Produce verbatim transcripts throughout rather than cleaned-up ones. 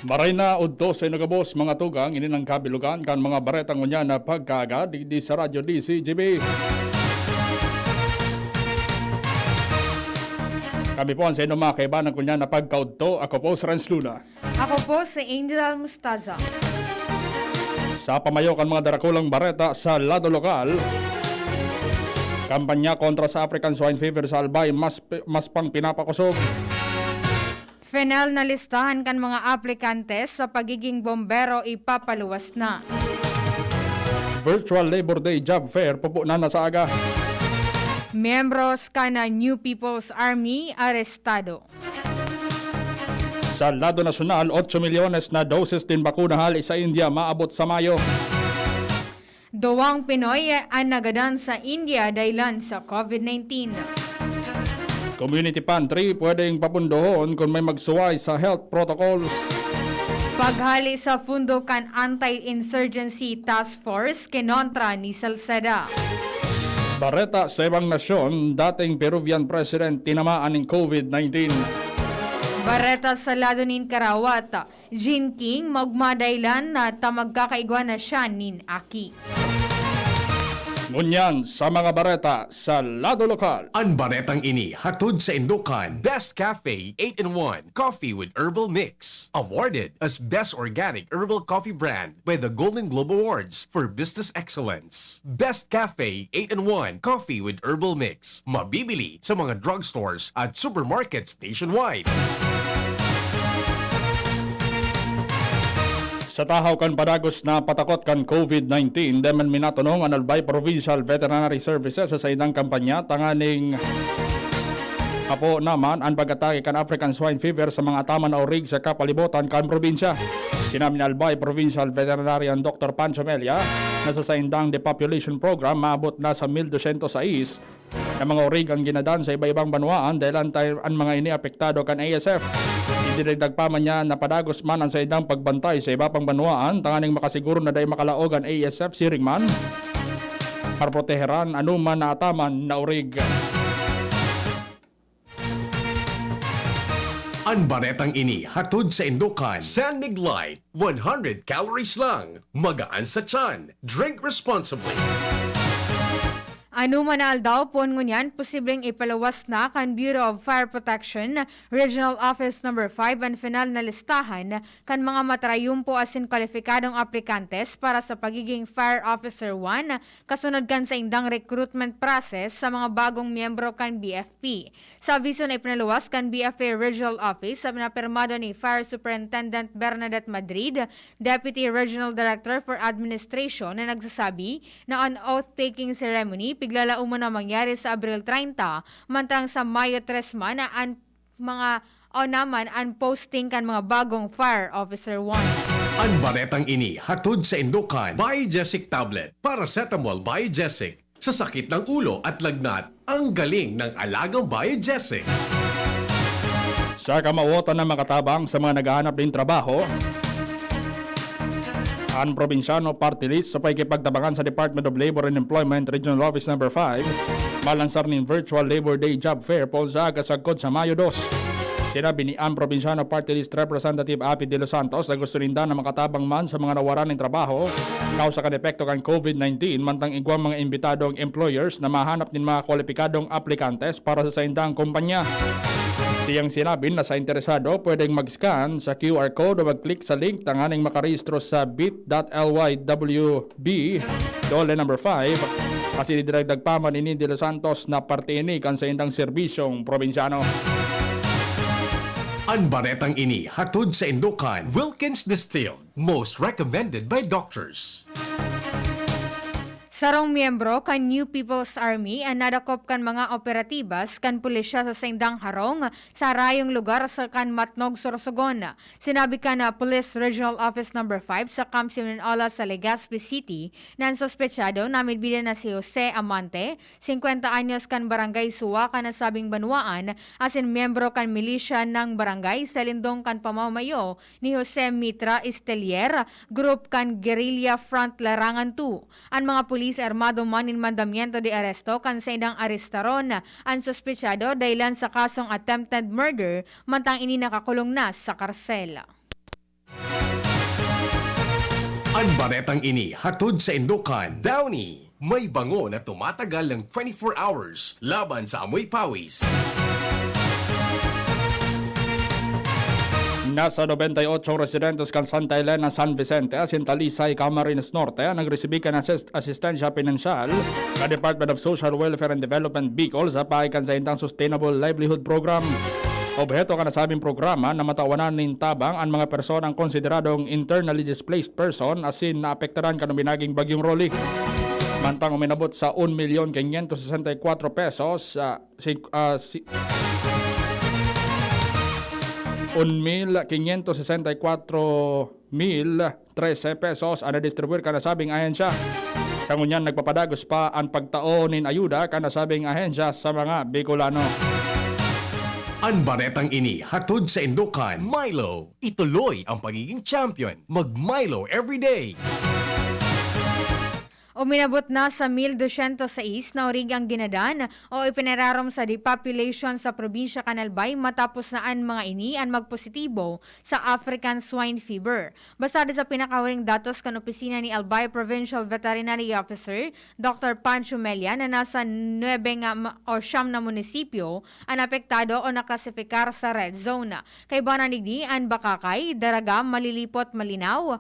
Maray na udto sa inyo gabos, mga tugang, ini nang kabilugan kan mga bareta ngunyan na pagkaaga digdi sa Radyo D C G B. Kami po ang sa inyo mga kaibanan ngunyan na pagkaudto. Ako po si Renz Luna. Ako po si Angel Almustaza. Sa pamayo kan mga darakulang bareta sa lado lokal, kampanya kontra sa African Swine Fever sa Albay mas, mas pang pinapakosog. Final na listahan kan mga aplikantes sa pagiging bombero ipapaluwas na. Virtual Labor Day Job Fair pupunan na sa aga. Miyembros kan New People's Army arestado. Sa lado nasyonal, otso milyones na doses nin bakuna hali sa India maabot sa Mayo. Duwang Pinoy an nagadan sa India dahilan sa COVID nineteen. Community pantry pwedeng papundohon kun may magsuway sa health protocols. Paghali sa pundo kan Anti-Insurgency Task Force kinontra ni Salceda. Bareta sa ibang nasyon, dating Peruvian President tinamaan nin COVID nineteen. Bareta sa lado nin karawat, Jin King, magmadahilan na ta magkakaigwa na siya nin aki. Ngunyan sa mga bareta sa lado lokal. An baretang ini hatod saindo kan Best Cafe eight-in-one Coffee with Herbal Mix. Awarded as Best Organic Herbal Coffee Brand by the Golden Globe Awards for Business Excellence. Best Cafe eight-in-one Coffee with Herbal Mix. Mabibili sa mga drugstores at supermarkets nationwide. Sa tahaw kan padagos na patakot kan COVID nineteen, dai man minatonong an Albay Provincial Veterinary Services sa saindang kampanya tanganing apo naman an pag-atake kan African Swine Fever sa mga ataman na orig sa kapalibotan kan probinsya. Sinabi ni Albay Provincial Veterinarian Doctor Pancho Mella na sa saindang depopulation program, maabot na sa mil dosyentos sais na mga orig an ginadan sa iba-ibang banwaan, dahelan ta an mga ini apektado kan A S F. Idinagdag pa man niya na padagos man an saindang pagbantay sa iba pang banwaan tanganing makasiguro na dai makalaog an A S F siring man maproteheran anoman na ataman na orig. An baretang ini hatod saindo kan San Mig Light, one hundred calories lang, magaan sa tiyan. Drink responsibly. Anoman na aldaw, poon ngunyan, posibleng ipaluwas na kan Bureau of Fire Protection Regional Office Number five an final na listahan kan mga matarayumpo asin kwalipikadong aplikantes para sa pagiging Fire Officer one, kasunod kan saindang recruitment process sa mga bagong miyembro kan B F P. Sa abiso na ipinaluwas kan B F A Regional Office na pinapirmado ni Fire Superintendent Bernadette Madrid, Deputy Regional Director for Administration, na nagsasabi na an oath-taking ceremony piglalauman na mangyari sa Abril treinta, mantang sa Mayo tres man an mga o naman an posting kan mga bagong Fire Officer one. An baretang ini hatod saindo kan Biogesic Tablet, Paracetamol Biogesic, sa sakit ng ulo at lagnat, ang galing ng alagang Biogesic. Sa kamawotan na makatabang sa mga naghahanap nin trabaho, an Probinsyano Party List sa pakikipagtabangan sa Department of Labor and Employment Regional Office Number five, malansar nin Virtual Labor Day Job Fair poon sa aga sagkod sa Mayo dos. Sinabi ni an Probinsyano Party List Representative Api De Los Santos na gusto ninda na makatabang man sa mga nawaran nin trabaho kausa kan epekto kan COVID nineteen, mantang igwang mga imbitado ang employers na mahanap nin mga kwalipikadong aplikantes para sa saindang kumpanya. Siyang sinabi na sa interesado, pwedeng mag-scan sa Q R code o mag-click sa link tanganing makarehistro sa bit dot L Y W B, DOLE number five. Asin idinagdag pa man ni De Los Santos na parte ini kan saindang serbisyong probinsyano. An baretang ini hatod saindo kan Wilkins Distilled, most recommended by doctors. Sarong miyembro kan New People's Army an nadakop kan mga operatibas kan pulisya sa saindang harong sa harayong lugar sa kan Matnog, Sorsogon. Sinabi kan, ah, Police Regional Office Number five sa Camp Simeon Olas sa Legazpi City na an suspetsado na midbidan na si Jose Amante, singkwenta anyos, kan Barangay Suwa kan nasabing banwaan, asin miyembro kan milisya ng barangay sa lindong kan pamamayo ni Jose Mitra Estelier, group kan Guerrilla Front Larangan two. An mga pulis armado man nin mandamiento de aresto kan saindang arestaron an suspetsado dahilan sa kasong attempted murder, mantang ini nakakulong na sa karsel. An baretang ini hatod saindo kan Downy. May bango na tumatagal ng twenty-four hours laban sa amoy pawis. Nasa nobenta y ocho residentes kan Santa Elena, San Vicente, asin Talisay, Camarines Norte, ang nagresibi kan asist-, asistensya pinansyal kan Department of Social Welfare and Development, Bicol, sa paagi kan saindang Sustainable Livelihood Program. Obheto kan nasabing programa na matawanan nin tabang an mga personang konsideradong internally displaced person asin naapektaran kan uminaging Bagyong Rolly. Mantang uminabot sa un milyon quinientos sesenta y cuatro pesos, ah, si, ah, si, un mil quinientos sesenta y cuatro mil trese pesos an nadistribuir kan nasabing ahensya. Sa ngunyan, nagpapadagos pa an pagtao nin ayuda kan nasabing ahensya sa mga Bicolano. An baretang ini hatod saindo kan Milo. Ituloy ang pagiging champion. Mag Milo everyday. Uminabot na sa mil dosyentos sais na orig ang ginadan o ipinararom sa depopulation sa probinsya kan Albay matapos na an mga ini an magpositibo sa African Swine Fever. Basado sa pinakahuring datos kan opisina ni Albay Provincial Veterinary Officer, Doctor Pancho Mella, na nasa nuebe nga ma-, o siyam na munisipyo an apektado o naklasipikar sa red zone. Kaiba na digdi an Bacacay, Daraga, Malilipot, Malinao,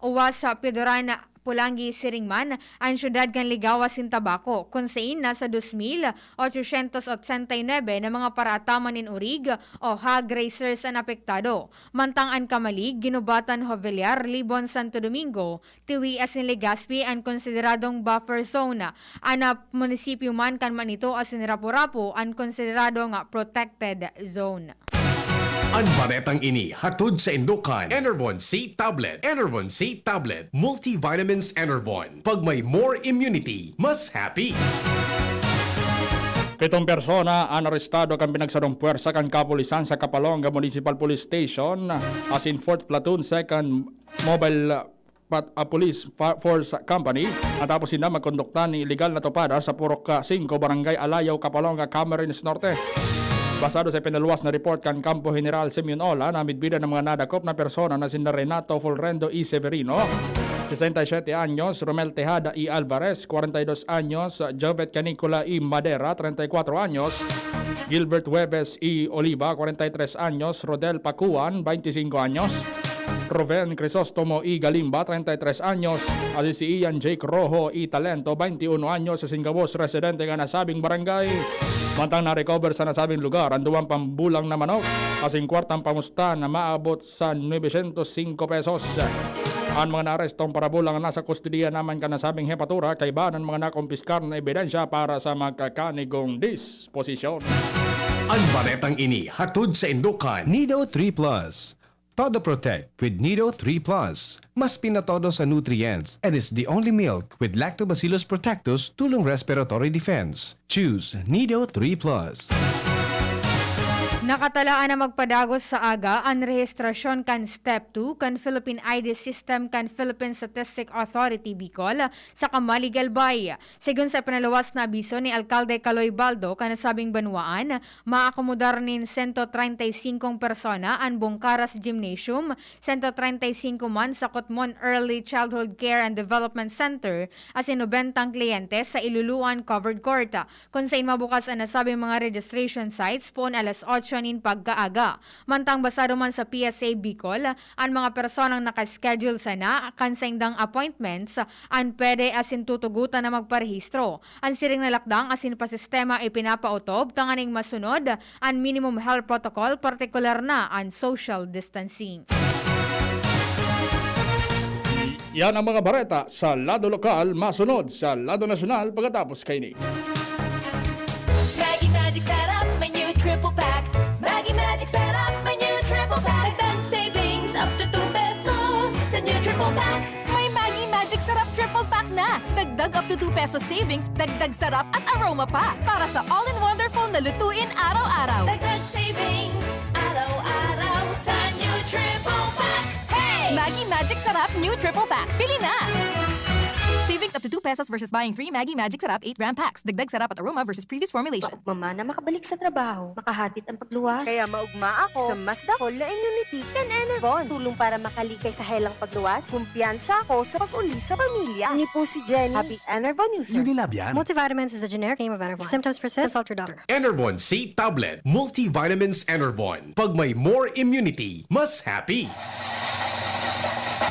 Uwas sa Pidoran, Polangui siring man an siyudad kan Ligao asin Tabaco, kun sain nasa dos mil ochocientos otsenta y nuebe na mga paraataman nin orig o hog raisers an apektado. Mantang an Camalig, Guinobatan, Jovellar, Libon, Santo Domingo, Tiwi asin Legazpi an konsideradong buffer zone. An, ah, munisipyo man kan Manito asin Rapu-Rapu an konsideradong protected zone. An baretang ini hatod saindo kan Enervon C Tablet. Enervon C Tablet. Multivitamins Enervon. Pag may more immunity, mas happy. Pitong persona an arestado kan pinagsarong puwersa kan kapulisan sa Capalonga Municipal Police Station, asin Fourth Platoon, Second Mobile pat-, ah, Police fa-, Force Company, matapos sinda magkondukta nin iligal na tupada sa Purok, ah, singko, Barangay Alayaw, Capalonga, Camarines Norte. Basado sa pinaluwas na report kan Kampo General Simeon Olan, namidbidan ang mga nadakop na persona na sina Renato Fulrendo y Severino, sesenta y siete anyos, Romel Tejada y Alvarez, kwarenta y dos anyos, Jovet Canicola y Madera, treinta y cuatro anyos, Gilbert Hueves y Oliva, kwarenta y tres anyos, Rodel Pacuan, veinticinco anyos, Ruben Crisostomo y Galimba, treinta y tres anyos, asin si Ian Jake Rojo y Talento, veintiuno anyos, asin gabos residente kan nasabing barangay. Mantang na-recover sa nasabing lugar an duwang pambulang na manok, asin kwartang pamusta na maabot sa nuebe syentos singko pesos. An mga naarestong parabulang nasa kustodiya naman kan nasabing hepatura, kaiba an mga nakumpiskar na ebidensya para sa magkakanigong disposisyon. An baretang ini hatod saindo kan Nido three Plus. Todo Protect with Nido three Plus. Mas pinatodo sa nutrients and is the only milk with Lactobacillus protectus tulong respiratory defense. Choose Nido three Plus. Nakatalaan na magpadagos sa aga an rehistrasyon kan Step two kan Philippine I D System kan Philippine Statistic Authority Bicol sa Camalig, Albay. Segun sa pinaluwas na abiso ni Alkalde Caloy Baldo kan nasabing banwaan, maakomodar nin sento treinta y singkong persona an Bungkaras Gymnasium, sento treinta y singko man sa Kotmon Early Childhood Care and Development Center, asin nobentang kliyente sa Iluluan Covered Court, kun sain mabukas an nasabing mga registration sites poon alas otso nin pagkaaga. Mantang basado man sa P S A Bicol, an mga personang naka-schedule sana kan saindang appointments an pwede asin tutugotan na magparehistro. An siring na lakdang asin pasistema ipinapaotob tanganing masunod an minimum health protocol, partikular na an social distancing. Yan ang mga bareta sa lado lokal, masunod sa lado nasyonal pagkatapos kaini. Maggi Magic Sarap, may new triple pack. Maggi Magic Sarap, may new triple pack. Dagdag savings up to two pesos sa new triple pack. May Maggi Magic Sarap triple pack na. Dagdag up to two pesos savings, dagdag sarap at aroma pa. Para sa all-in-wonderful na lutuin araw-araw. Dagdag savings, araw-araw sa new triple pack. Hey! Maggi Magic Sarap New Triple Pack. Bili na! Savings up to two pesos versus buying three Maggi Magic Sarap eight gram packs. Dagdag sarap at aroma versus previous formulation. Paugma na makabalik sa trabaho, makahatid ang pagluwas. Kaya maugma ako sa mas dakol na immunity kan Enervon. Tulong para makalikay sa helang pagluwas. Kumpiyansa ako sa pag-uli sa pamilya. Ini po si Jenny. Happy Enervon user. Unilab yan. Multivitamins is the generic name of Enervon. If symptoms persist, consult your doctor. Enervon C Tablet. Multivitamins Enervon. Pag may more immunity, mas happy.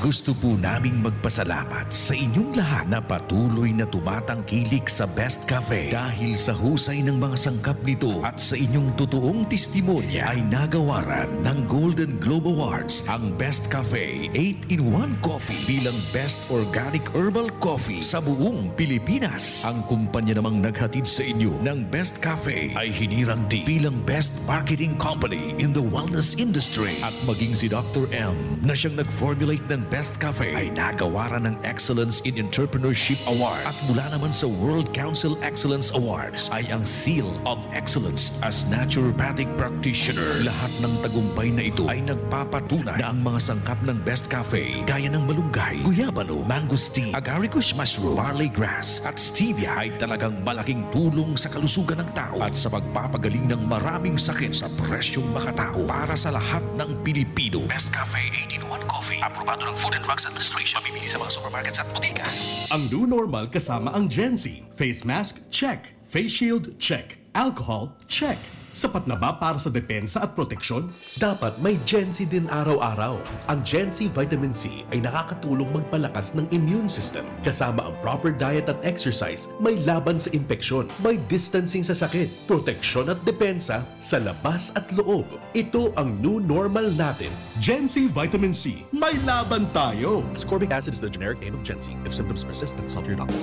Gusto po naming magpasalamat sa inyong lahat na patuloy na tumatangkilik sa Best Cafe. Dahil sa husay ng mga sangkap nito at sa inyong totoong testimonya ay nagawaran ng Golden Globe Awards ang Best Cafe eight-in-one Coffee bilang Best Organic Herbal Coffee sa buong Pilipinas. Ang kumpanya namang naghatid sa inyo ng Best Cafe ay hinirang din bilang Best Marketing Company in the Wellness Industry. At maging si Doctor M na siyang nag-formulate ng Best Cafe ay nagawaran ng Excellence in Entrepreneurship Award. At mula naman sa World Council Excellence Awards ay ang Seal of Excellence as Naturopathic Practitioner. Lahat ng tagumpay na ito ay nagpapatunay na ang mga sangkap ng Best Cafe gaya ng malunggay, guyabano, mangosteen, agaricus mushroom, barley grass, at stevia ay talagang malaking tulong sa kalusugan ng tao at sa pagpapagaling ng maraming sakit sa presyong makatao para sa lahat ng Pilipino. Best Cafe eight-in-one Coffee, aprobado ng Food and Drugs Administration, mabibili sa mga supermarkets at botika. Ang new normal kasama ang Gen Z. Face mask, check. Face shield, check. Alcohol, check. Sapat na ba para sa depensa at proteksyon? Dapat may Gen Z din araw-araw. Ang Gen Z Vitamin C ay nakakatulong magpalakas ng immune system. Kasama ang proper diet at exercise, may laban sa impeksyon, may distancing sa sakit, proteksyon at depensa sa labas at loob. Ito ang new normal natin. Gen Z Vitamin C, may laban tayo! Ascorbic acid is the generic name of Gen Z. If symptoms persist, consult your doctor.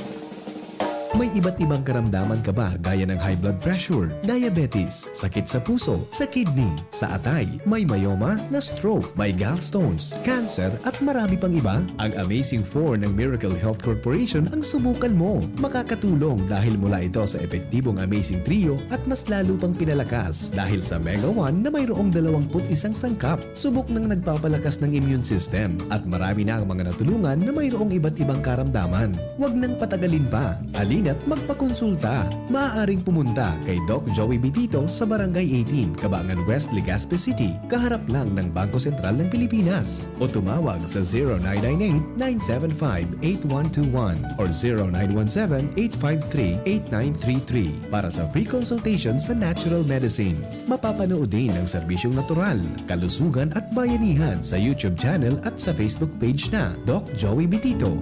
May iba't ibang karamdaman ka ba gaya ng high blood pressure, diabetes, sakit sa puso, sa kidney, sa atay, may myoma, na-stroke, may gallstones, cancer, at marami pang iba? Ang Amazing four ng Miracle Health Corporation ang subukan mo. Makakatulong dahil mula ito sa epektibong Amazing Trio at mas lalo pang pinalakas dahil sa Mega one na mayroong dalawampu't isang sangkap. Subok nang nagpapalakas ng immune system at marami na ang mga natulungan na mayroong iba't ibang karamdaman. Huwag nang patagalin pa. Halina't magpakonsulta. Maaaring pumunta kay Doc Joey Bitito sa Barangay eighteen, Cabangan West, Legazpi City, kaharap lang ng Bangko Sentral ng Pilipinas. O tumawag sa zero nine nine eight, nine seven five, eight one two one or zero nine one seven, eight five three, eight nine three three para sa free consultation sa natural medicine. Mapapanood din ang serbisyong natural, kalusugan at bayanihan sa YouTube channel at sa Facebook page na Doc Joey Bitito.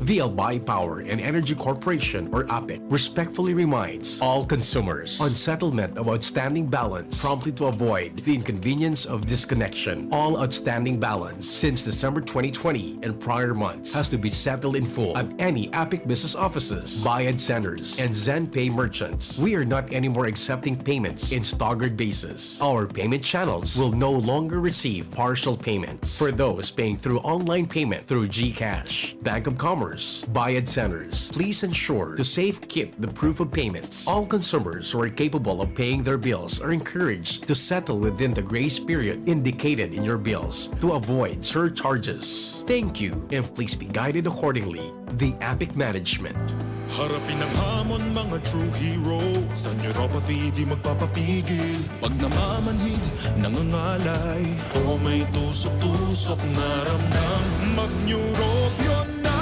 The Albay Power and Energy Corporation, or APEC, respectfully reminds all consumers on settlement of outstanding balance promptly to avoid the inconvenience of disconnection. All outstanding balance since December twenty twenty and prior months has to be settled in full at any APEC business offices, Bayad Centers, and ZenPay merchants. We are not anymore accepting payments in staggered basis. Our payment channels will no longer receive partial payments. For those paying through online payment through GCash, Bank of Commerce, Bayad Centers, please ensure to safekeep the proof of payments. All consumers who are capable of paying their bills are encouraged to settle within the grace period indicated in your bills to avoid surcharges. Thank you, and please be guided accordingly. The APEC Management. Harapin ang hamon, mga true hero. Sa neuropathy, di magpapapigil. Pag namamanhid, nangangalay, o may tusok-tusok na ramdam, mag-Neurobion na!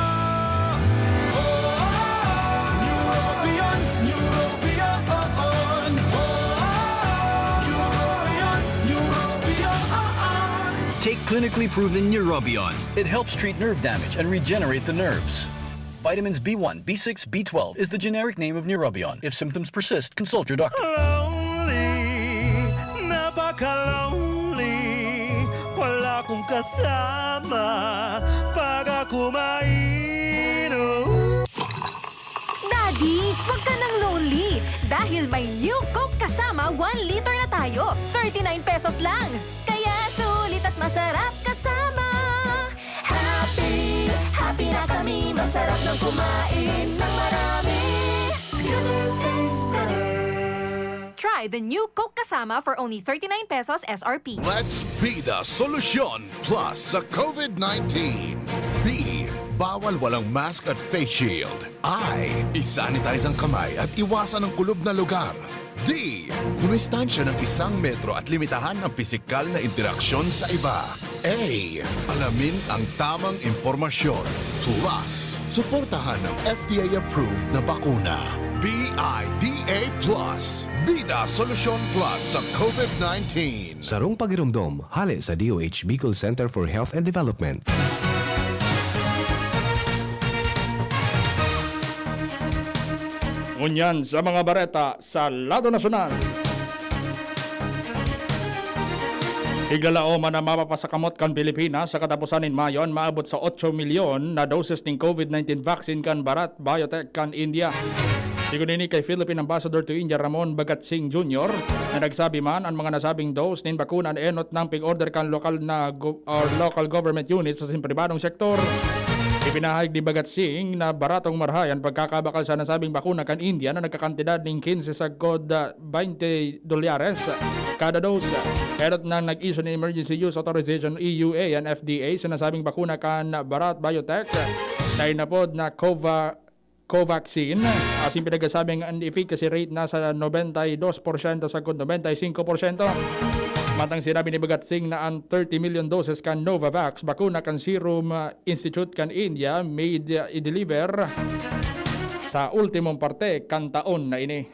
Oh, Neurobion, Neurobion, oh, oh. Oh, Neurobion, Neurobion, oh, oh. Take clinically proven Neurobion. It helps treat nerve damage and regenerate the nerves. Vitamins B one, B six, B twelve is the generic name of Neurobion. If symptoms persist, consult your doctor. Lonely, napaka-lonely. Wala akong kasama pag ako mainom. Daddy, wag ka nang lonely dahil may new Coke kasama one liter na tayo. Thirty-nine pesos lang. Kaya sulit at masarap kasama. Happy, happy na kami. Masarap nang kumain ng marami. It's gonna taste better. Try the new Coke Kasama for only thirty-nine pesos S R P. Let's be the solution plus sa COVID nineteen. Be Bawal walang mask at face shield. I. I-sanitize ang kamay at iwasan ang kulob na lugar. D. Dumistansya ng isang metro at limitahan ang pisikal na interaksyon sa iba. A. Alamin ang tamang impormasyon. Plus, suportahan ng F D A-approved na bakuna. B I D A plus. Bida Solusyon Plus sa COVID nineteen. Sarong pagiromdom, hale sa D O H Bicol Center for Health and Development. Ngunyan sa mga bareta sa lado nasyonal. Tiglalaom na mapapasakamot kan Pilipinas sa kataposan nin Mayo an maabot sa otso milyon na doses nin COVID nineteen vaccine kan Bharat Biotech kan India. Sigon ini kay Philippine Ambassador to India Ramon Bhagat Singh Junior na nagsabi man an mga nasabing dose nin bakuna an enot nang pig-order kan lokal na go-, or local government units sa sin pribadong sektor. Ipinahayag ni Bhagat Singh na baratong marahay an pagkakabakal sa nasabing bakuna kan India na nagkakantidad nin kinse sagkod, ah, baynte dolyares kada dose. Enot nang nag-issue nin emergency use authorization, E U A, an F D A sa nasabing bakuna kan Bharat Biotech na inapod na Cova-, Covaxin, asin pinagsasabing an efficacy rate nasa nobenta y dos porsyento sagkod nobenta y singko porsyento. Mantang sinabi ni Bhagat Singh na an thirty million doses kan Novavax bakuna kan Serum, ah, Institute kan India made, ah, i-deliver sa ultimong parte kan taon na ini.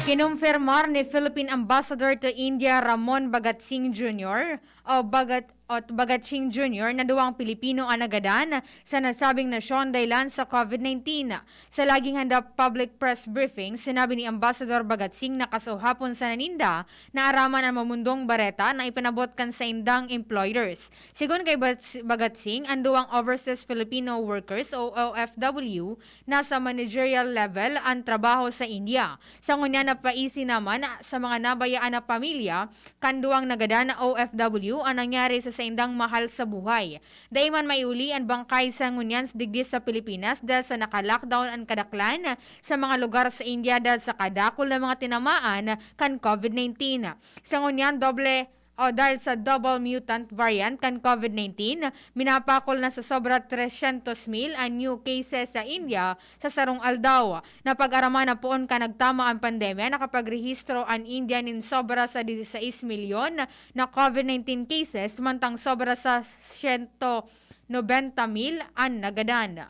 Kinumpirmar ni Philippine Ambassador to India Ramon Bhagat Singh Junior o Bhagat, o Bhagat Singh Junior na duwang Pilipino an nagadan sa nasabing nasyon dahilan sa COVID nineteen. Sa laging handa public press briefing, sinabi ni Ambassador Bhagat Singh na kasuhapon sana ninda naaraman an mamundong bareta na ipinabot kan saindang employers. Sigon kay Bats-, Bhagat Singh, an duwang overseas Filipino workers o O F W nasa managerial level an trabaho sa India. Sa ngunyan, napaisi naman sa mga nabayaan na pamilya kan duwang nagadan na O F W an nangyari sa saindang mahal sa buhay. Dai man maiuli an bangkay sa ngunyan digdi sa Pilipinas dahil sa naka-lockdown an kadaklan sa mga lugar sa India dahil sa kadakul na mga tinamaan kan COVID nineteen. Sa ngunyan, doble o dahil sa double mutant variant kan COVID nineteen, minapakol na sa sobra tresyentos mil an new cases sa India sa sarong aldaw. Napag-araman na poon kan nagtama an pandemya, nakapagrehistro an India nin sobra sa diseseis milyon na COVID nineteen cases, mantang sobra sa siyento nobenta mil an nagadan.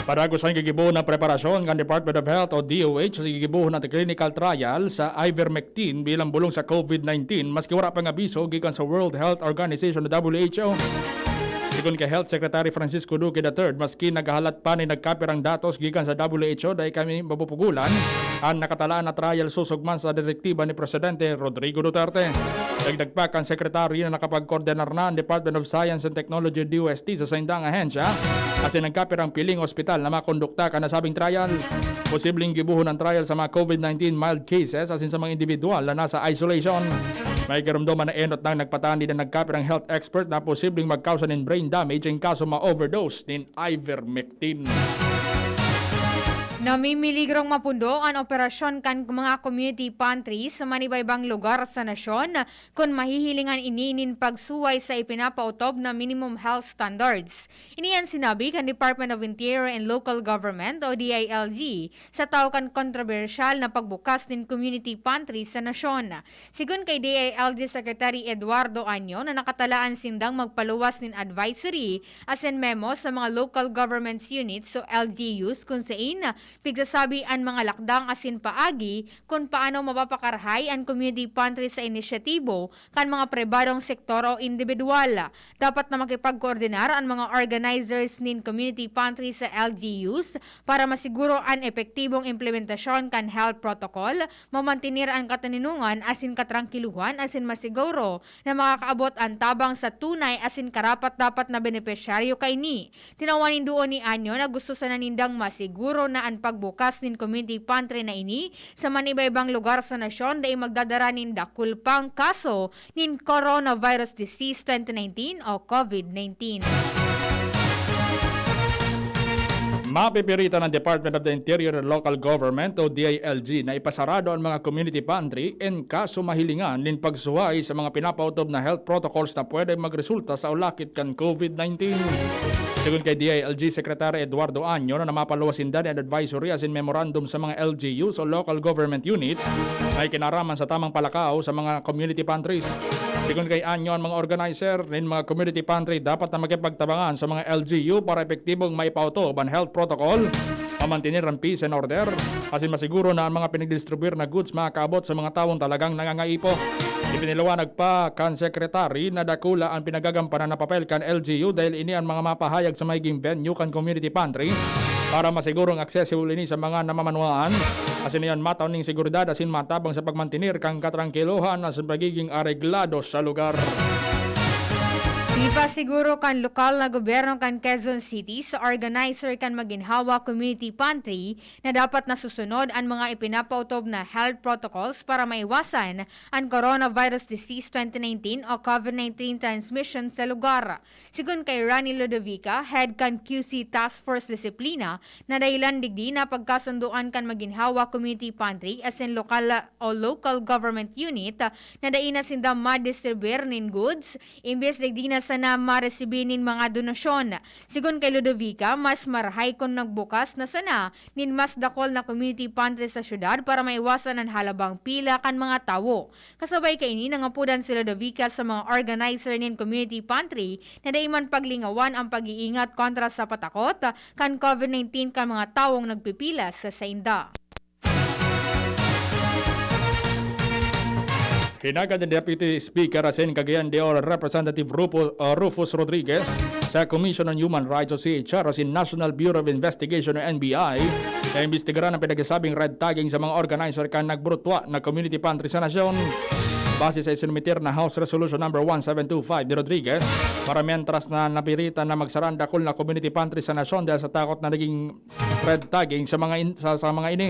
Padagos an gigibohon na preparasyon kan Department of Health o D O H sa gigibohon na clinical trial sa ivermectin bilang bolong sa COVID nineteen, maski wala pang abiso gikan sa World Health Organization o W H O. Sigon kay Health Secretary Francisco Duque the third, maski naghahalat pa nin nagkapirang datos gikan sa W H O, dai kami mapupugulan an nakatalaan na trial sosog man sa direktiba ni Presidente Rodrigo Duterte. Dagdag pa kan Secretary na nakapagkoordinar na an Department of Science and Technology o D O S T sa saindang ahensya, asin nagkapirang piling ospital na makondukta kan nasabing trial. Posibleng gibohon an trial sa mga COVID nineteen mild cases asin sa mga individual na nasa isolation. May karomdoman na enot nang nagpatani na nagkapirang health expert na posibleng magkausa nin brain damage in kaso ma-overdose nin ivermectin. Namimiligrong mapundo an operasyon kan mga community pantry sa manibaybang lugar sa nasyon kun mahihilingan ini nin pagsuway sa ipinapaotob na minimum health standards. Ini an sinabi kan Department of Interior and Local Government o D I L G sa taw kan kontrobersyal na pagbukas nin community pantry sa nasyon. Sigon kay D I L G Secretary Eduardo Año na nakatalaan sindang magpaluwas nin advisory asin memo sa mga local governments units o L G Us kun sain pigsasabi an mga lakdang asin paagi kun paano mapapakarahay an community pantry sa inisyatibo kan mga pribadong sektor o indibidwal. Dapat na makipagkoordinar an mga organizers nin community pantry sa L G Us para masiguro an epektibong implementasyon kan health protocol, mamantener an kataninongan asin katrangkiluhan asin masiguro na makakaabot an tabang sa tunay asin karapat-dapat na benepisyaryo kaini. Tinawan nin duon ni Anyo na gusto sana nindang masiguro na an pagbukas nin community pantry na ini sa manibaybang lugar sa nasyon dai magdadara nin dakul pang kaso nin coronavirus disease twenty nineteen o COVID nineteen. Mapipiritan ang Department of the Interior and Local Government o D I L G na ipasarado ang mga community pantry in kaso mahilingan nin pagsuhay sa mga pinapaotob na health protocols na pwedeng magresulta sa ulakit kan COVID nineteen. Sigon kay D I L G Secretary Eduardo Año na mapaluwas sinda nin advisory asin memorandum sa mga L G Us o local government units na ikinaraman sa tamang palakaw sa mga community pantries. Sigon kay Año, ang mga organizer nin mga community pantry dapat na makipagtabangan sa mga L G U para epektibong maipaotob an health protocol, mamantener an peace and order, asin masiguro na ang mga pinagdistribuyar na goods makakaabot sa mga tawong talagang nangangaipo. Ipinaliwanag pa kan Secretary na dakula an pinagagampanan na papel kan L G U dahil ini an mga mapahayag sa magiging venue kan community pantry para masigurong accessible ini sa mga namamanwaan, asin iyan matao ning seguridad asin matabang sa pagmantener kan katrangkilohan asin pagiging areglado sa lugar. Ipasiguro kan lokal na gobyerno kan Quezon City sa organizer kan Maginhawa Community Pantry na dapat nasusunod an mga ipinapautob na health protocols para maiwasan an coronavirus disease twenty nineteen o COVID nineteen transmission sa lugar. Sigon kay Rani Ludovica, head kan Q C Task Force Disiplina, na dahilan digdi na pagkasundoan kan Maginhawa Community Pantry asin lokal o local government unit na dai na sinda madistribuyar nin goods, imbes digdi na sana maresibi nin mga donasyon. Sigon kay Ludovica, mas marahay kun nagbukas na sana nin mas dakol na community pantry sa syudad para maiwasan an halabang pila kan mga tawo. Kasabay kaini, nangapodan si Ludovica sa mga organizer nin community pantry na dai man paglingawan ang pag-iingat kontra sa patakot kan COVID nineteen kan mga tawong nagpipila sa sainda. Hinaga ni Deputy Speaker asin Cagayan de Oro Representative Rufo, uh, Rufus Rodriguez sa Commission on Human Rights o C H R asin National Bureau of Investigation o N B I na imbestigaran ang pinagsasabing red tagging sa mga organizer kan nagburutwa na community pantry sa nasyon. Base sa isinumitir na House Resolution Number one seven two five ni Rodriguez, para mientras na napiritan na magsara an dakul na community pantry sa nasyon dahil sa takot na naging red tagging sa mga in, sa, sa mga ini.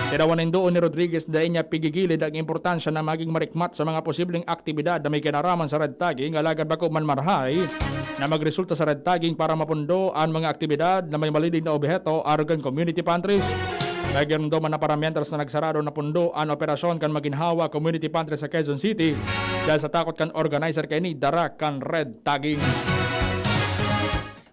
Tinawan nin duon ni Rodriguez na dai niya pigigilid ang importansya na maging marikmat sa mga posibleng aktibidad na may kinaraman sa red tagging, alagad bako man marahay na magresulta sa red tagging para mapundo an mga aktibidad na may malilig na obheto arog kan community pantries. Nagiromdom man na para mientras na nagsarado na pundo an operasyon kan Maginhawa Community Pantry sa Quezon City dahil sa takot kan organizer kaini dara kan red tagging.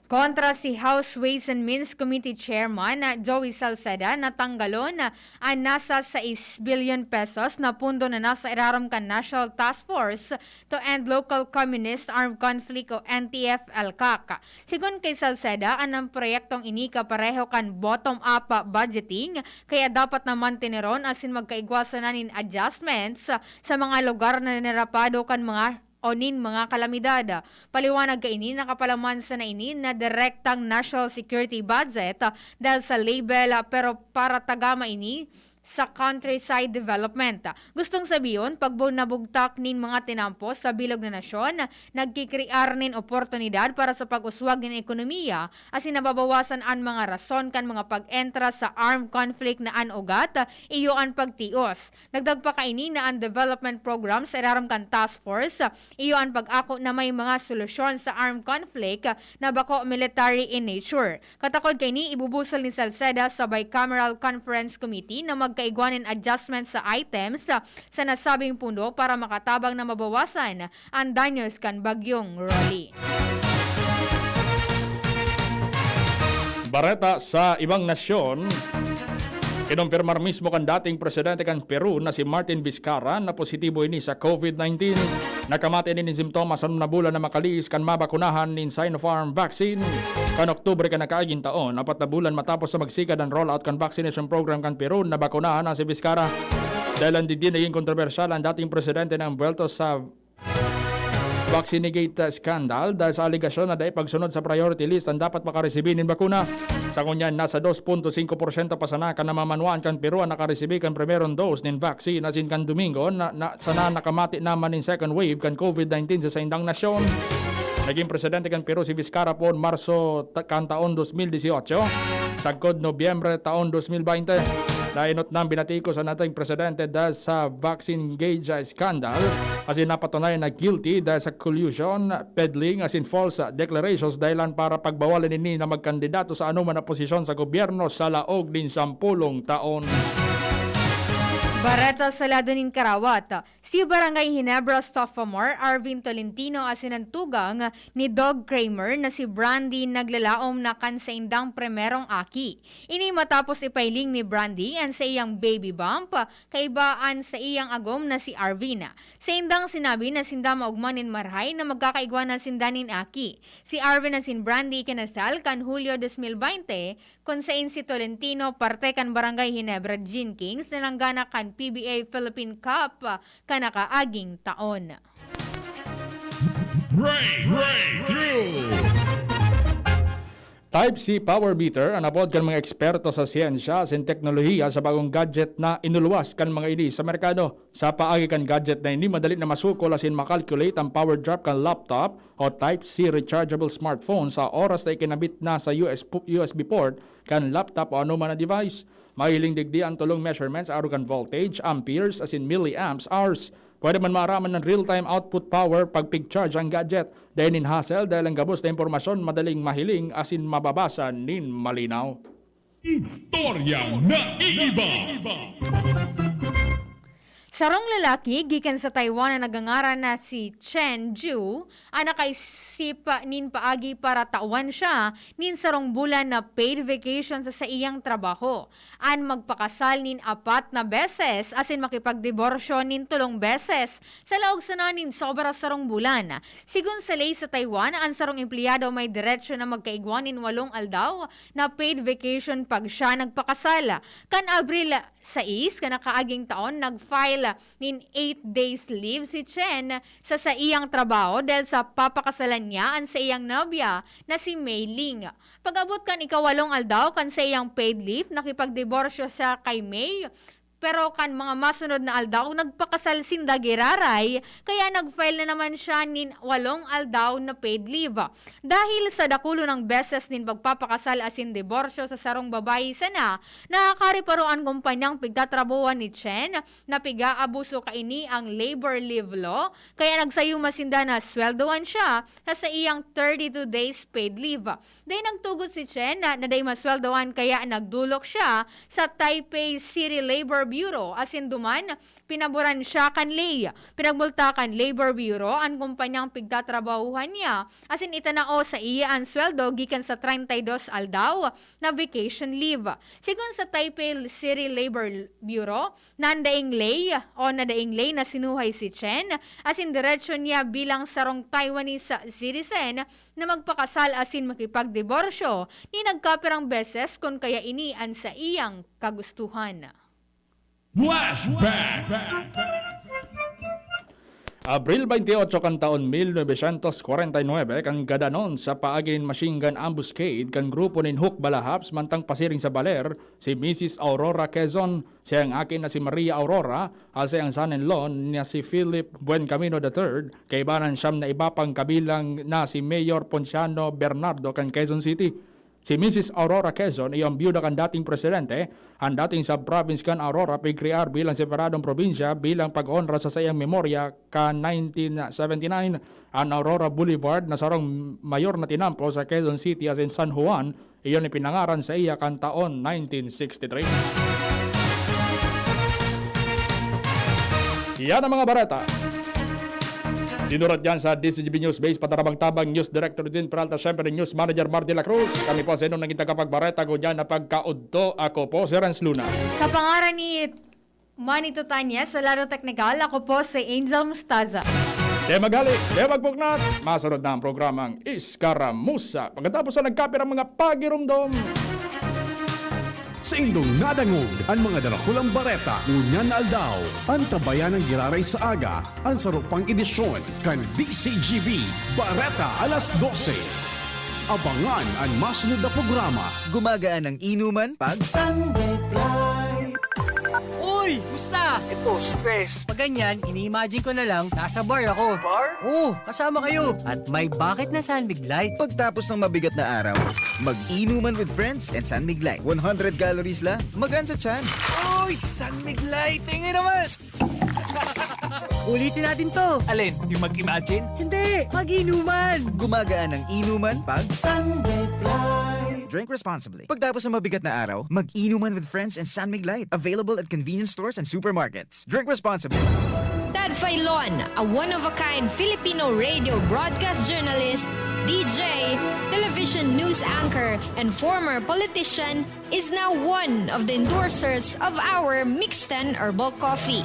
Kontra si House Ways and Means Committee Chairman na Joey Salceda na tanggalon an nasa sais bilyon pesos na pundo na nasa irarom kan National Task Force to End Local Communist Armed Conflict o N T F L CAC. Sigon kay Salceda, an, an proyektong ini kapareho kan bottom-up budgeting, kaya dapat na manteneron asin magkaigwa sana nin adjustments sa mga lugar na narapado kan mga o nin mga kalamidad. Paliwanag kaini, nakapalaman sana ini na direktang national security budget, ah, dahil sa label, ah, pero para tagama ini sa countryside development. Gustong sabihon, pag bu-, nabugtak nin mga tinampo sa bilog na nasyon, nagkikrear nin oportunidad para sa pag-uswag nin ekonomiya, asin nababawasan an mga rason kan mga pag-entra sa armed conflict na an ugat, iyo an pagtios. Dagdag pa kaini na an development program sa irarom kan task force, iyo an pag-ako na may mga solusyon sa armed conflict na bako military in nature. Katakod kaini, ibubusol ni Salceda sa Bicameral Conference Committee na magkaigwa nin adjustment sa items sa nasabing pundo para makatabang na mabawasan an danyos kan Bagyong Rolly. Bareta sa ibang nasyon, kinumpirmar mismo kan dating presidente kan Peru na si Martin Vizcarra na positibo ini sa COVID nineteen. Nakamate ini nin simptomas anom na bulan na makaliis kan mabakunahan nin Sinopharm vaccine. Kan Oktubre kan nakaaging taon, apat na bulan matapos sa magsigad an rollout kan vaccination program kan Peru, nabakunahan na si Vizcarra. Dahil digdi naging kontrobersyal ang dating presidente na envuelto sa Vaccinegate scandal dahil sa alegasyon na dai pagsunod sa priority list ang dapat makaresibi nin bakuna. Sa ngunyan, nasa dos punto singko porsyento pa sana kan namamanwaan kan Peru an nakaresibi kan primerong dose nin vaccine, asin kan Domingo na, na sana nakamati naman nin second wave kan COVID nineteen sa saindang nasyon. Naging presidente kan Peru si Vizcarra poon Marso ta-, kan taon dos mil dieciocho, sagkod Nobyembre taon dos mil baynte. Lainot nang binatikos an dating presidente dahil sa vaccine gate scandal, asin napatunay na guilty dahil sa collusion, peddling, asin false declarations dahilan para pagbawalan ini na magkandidato sa anoman na posisyon sa gobyerno sa laog nin sampolong taon. Bareta sa lado nin karawat. Si Barangay Ginebra Sophomore Arvin Tolentino asin an tugang ni Dog Kramer na si Brandy naglalaom na kan saindang primerong aki. Ini matapos ipailing ni Brandy an saiyang baby bump kaiba an saiyang agom na si Arvin. Saindang sinabi na sinda maogma nin marahay na magkakaigwa na sinda nin aki. Si Arvin asin Brandy ikinasal kan Hulyo dos mil baynte, kun sain si Tolentino parte kan Barangay Ginebra Jenkins na nanggana kan P B A Philippine Cup kan nakaaging taon. Break, breakthrough. Type C power meter an apod kan mga eksperto sa siyensya asin teknolohiya sa bagong gadget na inuluwas kan mga ini sa merkado. Sa paagi kan gadget na ini, madali na masukol asin makalculate ang power drop kan laptop o Type C rechargeable smartphone sa oras na ikinabit na sa U S po-, U S B port kan laptop o anoman na device. Mahiling digdi ang tolong measurements, arog kan voltage, amperes, asin milliamps hours. Pwede man maaraman ng real-time output power pag pig-charge ang gadget. Dai nin hassle dahil ang gabos na impormasyon madaling mahiling asin mababasa nin malinaw. Istoryang naiiba. Sarong lalaki gikan sa Taiwan na nagangaran na si Chen Ju, an nakaisip nin paagi para tawan siya nin sarong bulan na paid vacation sa saiyang trabaho. An magpakasal nin apat na beses asin makipagdiborsyo nin tolong beses sa laog sana nin sobra sarong bulan. Sigon sa ley sa Taiwan, an sarong empleyado may derecho na magkaigwa nin walong aldaw na paid vacation pag siya nagpakasal. Kan Abril sais kan nakaaging taon, nag-file nin eight days leave si Chen sa saiyang trabaho dahil sa papakasalan niya an saiyang nobya na si Mei Ling. Pag-abot kan ikawalong aldaw kan saiyang paid leave, nakipagdiborsyo siya kay Mei, pero kan mga masunod na aldaw, nagpakasal sinda giraray, kaya nag-file na naman siya nin walong aldaw na paid leave. Dahil sa dakulo nang beses nin pagpapakasal asin diborsyo sa sarong babayi sana, nakakareparo an kumpanyang pigtatrabahoan ni Chen na pig-aabuso kaini ang labor leave law, kaya nagsayuma sinda na sweldohan siya sa saiyang thirty-two days paid leave. Dai nagtugot si Chen na, na dai masweldohan, kaya nagdolok siya sa Taipei City Labor Bureau asin duman pinaboran siya kan ley. Pinagmulta kan Labor Bureau an kumpanyang pigtatrabahuhan niya asin itinao sa iya an sweldo gikan sa treinta y dos aldaw na vacation leave. Sigon sa Taipei City Labor Bureau, nandaing ley o nadaing ley na sinuhay si Chen asin diretso niya bilang sarong Taiwanese citizen na magpakasal asin makipagdiborsyo ni nagkapirang beses kun kaya ini an saiyang kagustuhan. Flashback! Abril twenty-eight kan taon mil novecientos kwarenta y nuebe, kan gadanon sa paagi nin machine gun ambuscade kan grupo nin Hukbalahaps mantang pasiring sa Baler, si Misis Aurora Quezon, siyang aki na si Maria Aurora, at siyang son-in-law na si Philip Buencamino the third, kaiba nin siyam na iba pang kabilang na si Mayor Ponciano Bernardo kan Quezon City. Si Misis Aurora Quezon iyo an byuda kan dating presidente, an dating sub-province kan Aurora pigkrear bilang separadong probinsya bilang pag-onra sa saiyang memorya kan nineteen seventy-nine. An Aurora Boulevard na sarong mayor na tinampo sa Quezon City asin San Juan, iyon ipinangaran saiya kan taon nineteen sixty-three. Yan ang mga bareta. Sinurat yan sa D Z G B News Base, patarabang-tabang, News Director Edwin Peralta, syempre, News Manager Marty La Cruz. Kami po sa inyong naging tagapagbareta, ngunyan na pagkaudto. Ako po si Renz Luna. Sa pangaran ni Manny Tutanya, sa lado teknikal, ako po si Angel Mustaza. Di maghali, di magpuknat. Masunod na ang programang Iskaramusa. Pagkatapos na nagkapirang mga pagirumdom. Saindong nadangog an mga darakulang bareta ngunyan na aldaw. Antabayan an giraray sa aga, an saro pang edisyon kan D Z G B Bareta alas dose. Abangan an masunod na programa. Gumagaan ang inuman pag Sunday Flight. Uy! Basta! Ito, stress. Pag ganyan, ini-imagine ko na lang, nasa bar ako. Bar? Oo, kasama kayo. At may bakit na San Mig Light. Pagtapos ng mabigat na araw, mag-inuman with friends and San Mig Light. One hundred calories lang, magaan sa tiyan. Uy! San Mig Light! Tingin naman! Ulitin natin to. Alin? Yung mag-imagine? Hindi, mag-inuman. Gumagaan ang inuman pag San Mig Light. Drink responsibly. Pagtapos ng mabigat na araw, mag-inuman with friends and San Mig Light. Available at convenience stores and supermarkets. Drink responsibly. Ted Filon, a one-of-a-kind Filipino radio broadcast journalist, D J, television news anchor, and former politician, is now one of the endorsers of our Mixten Herbal Coffee.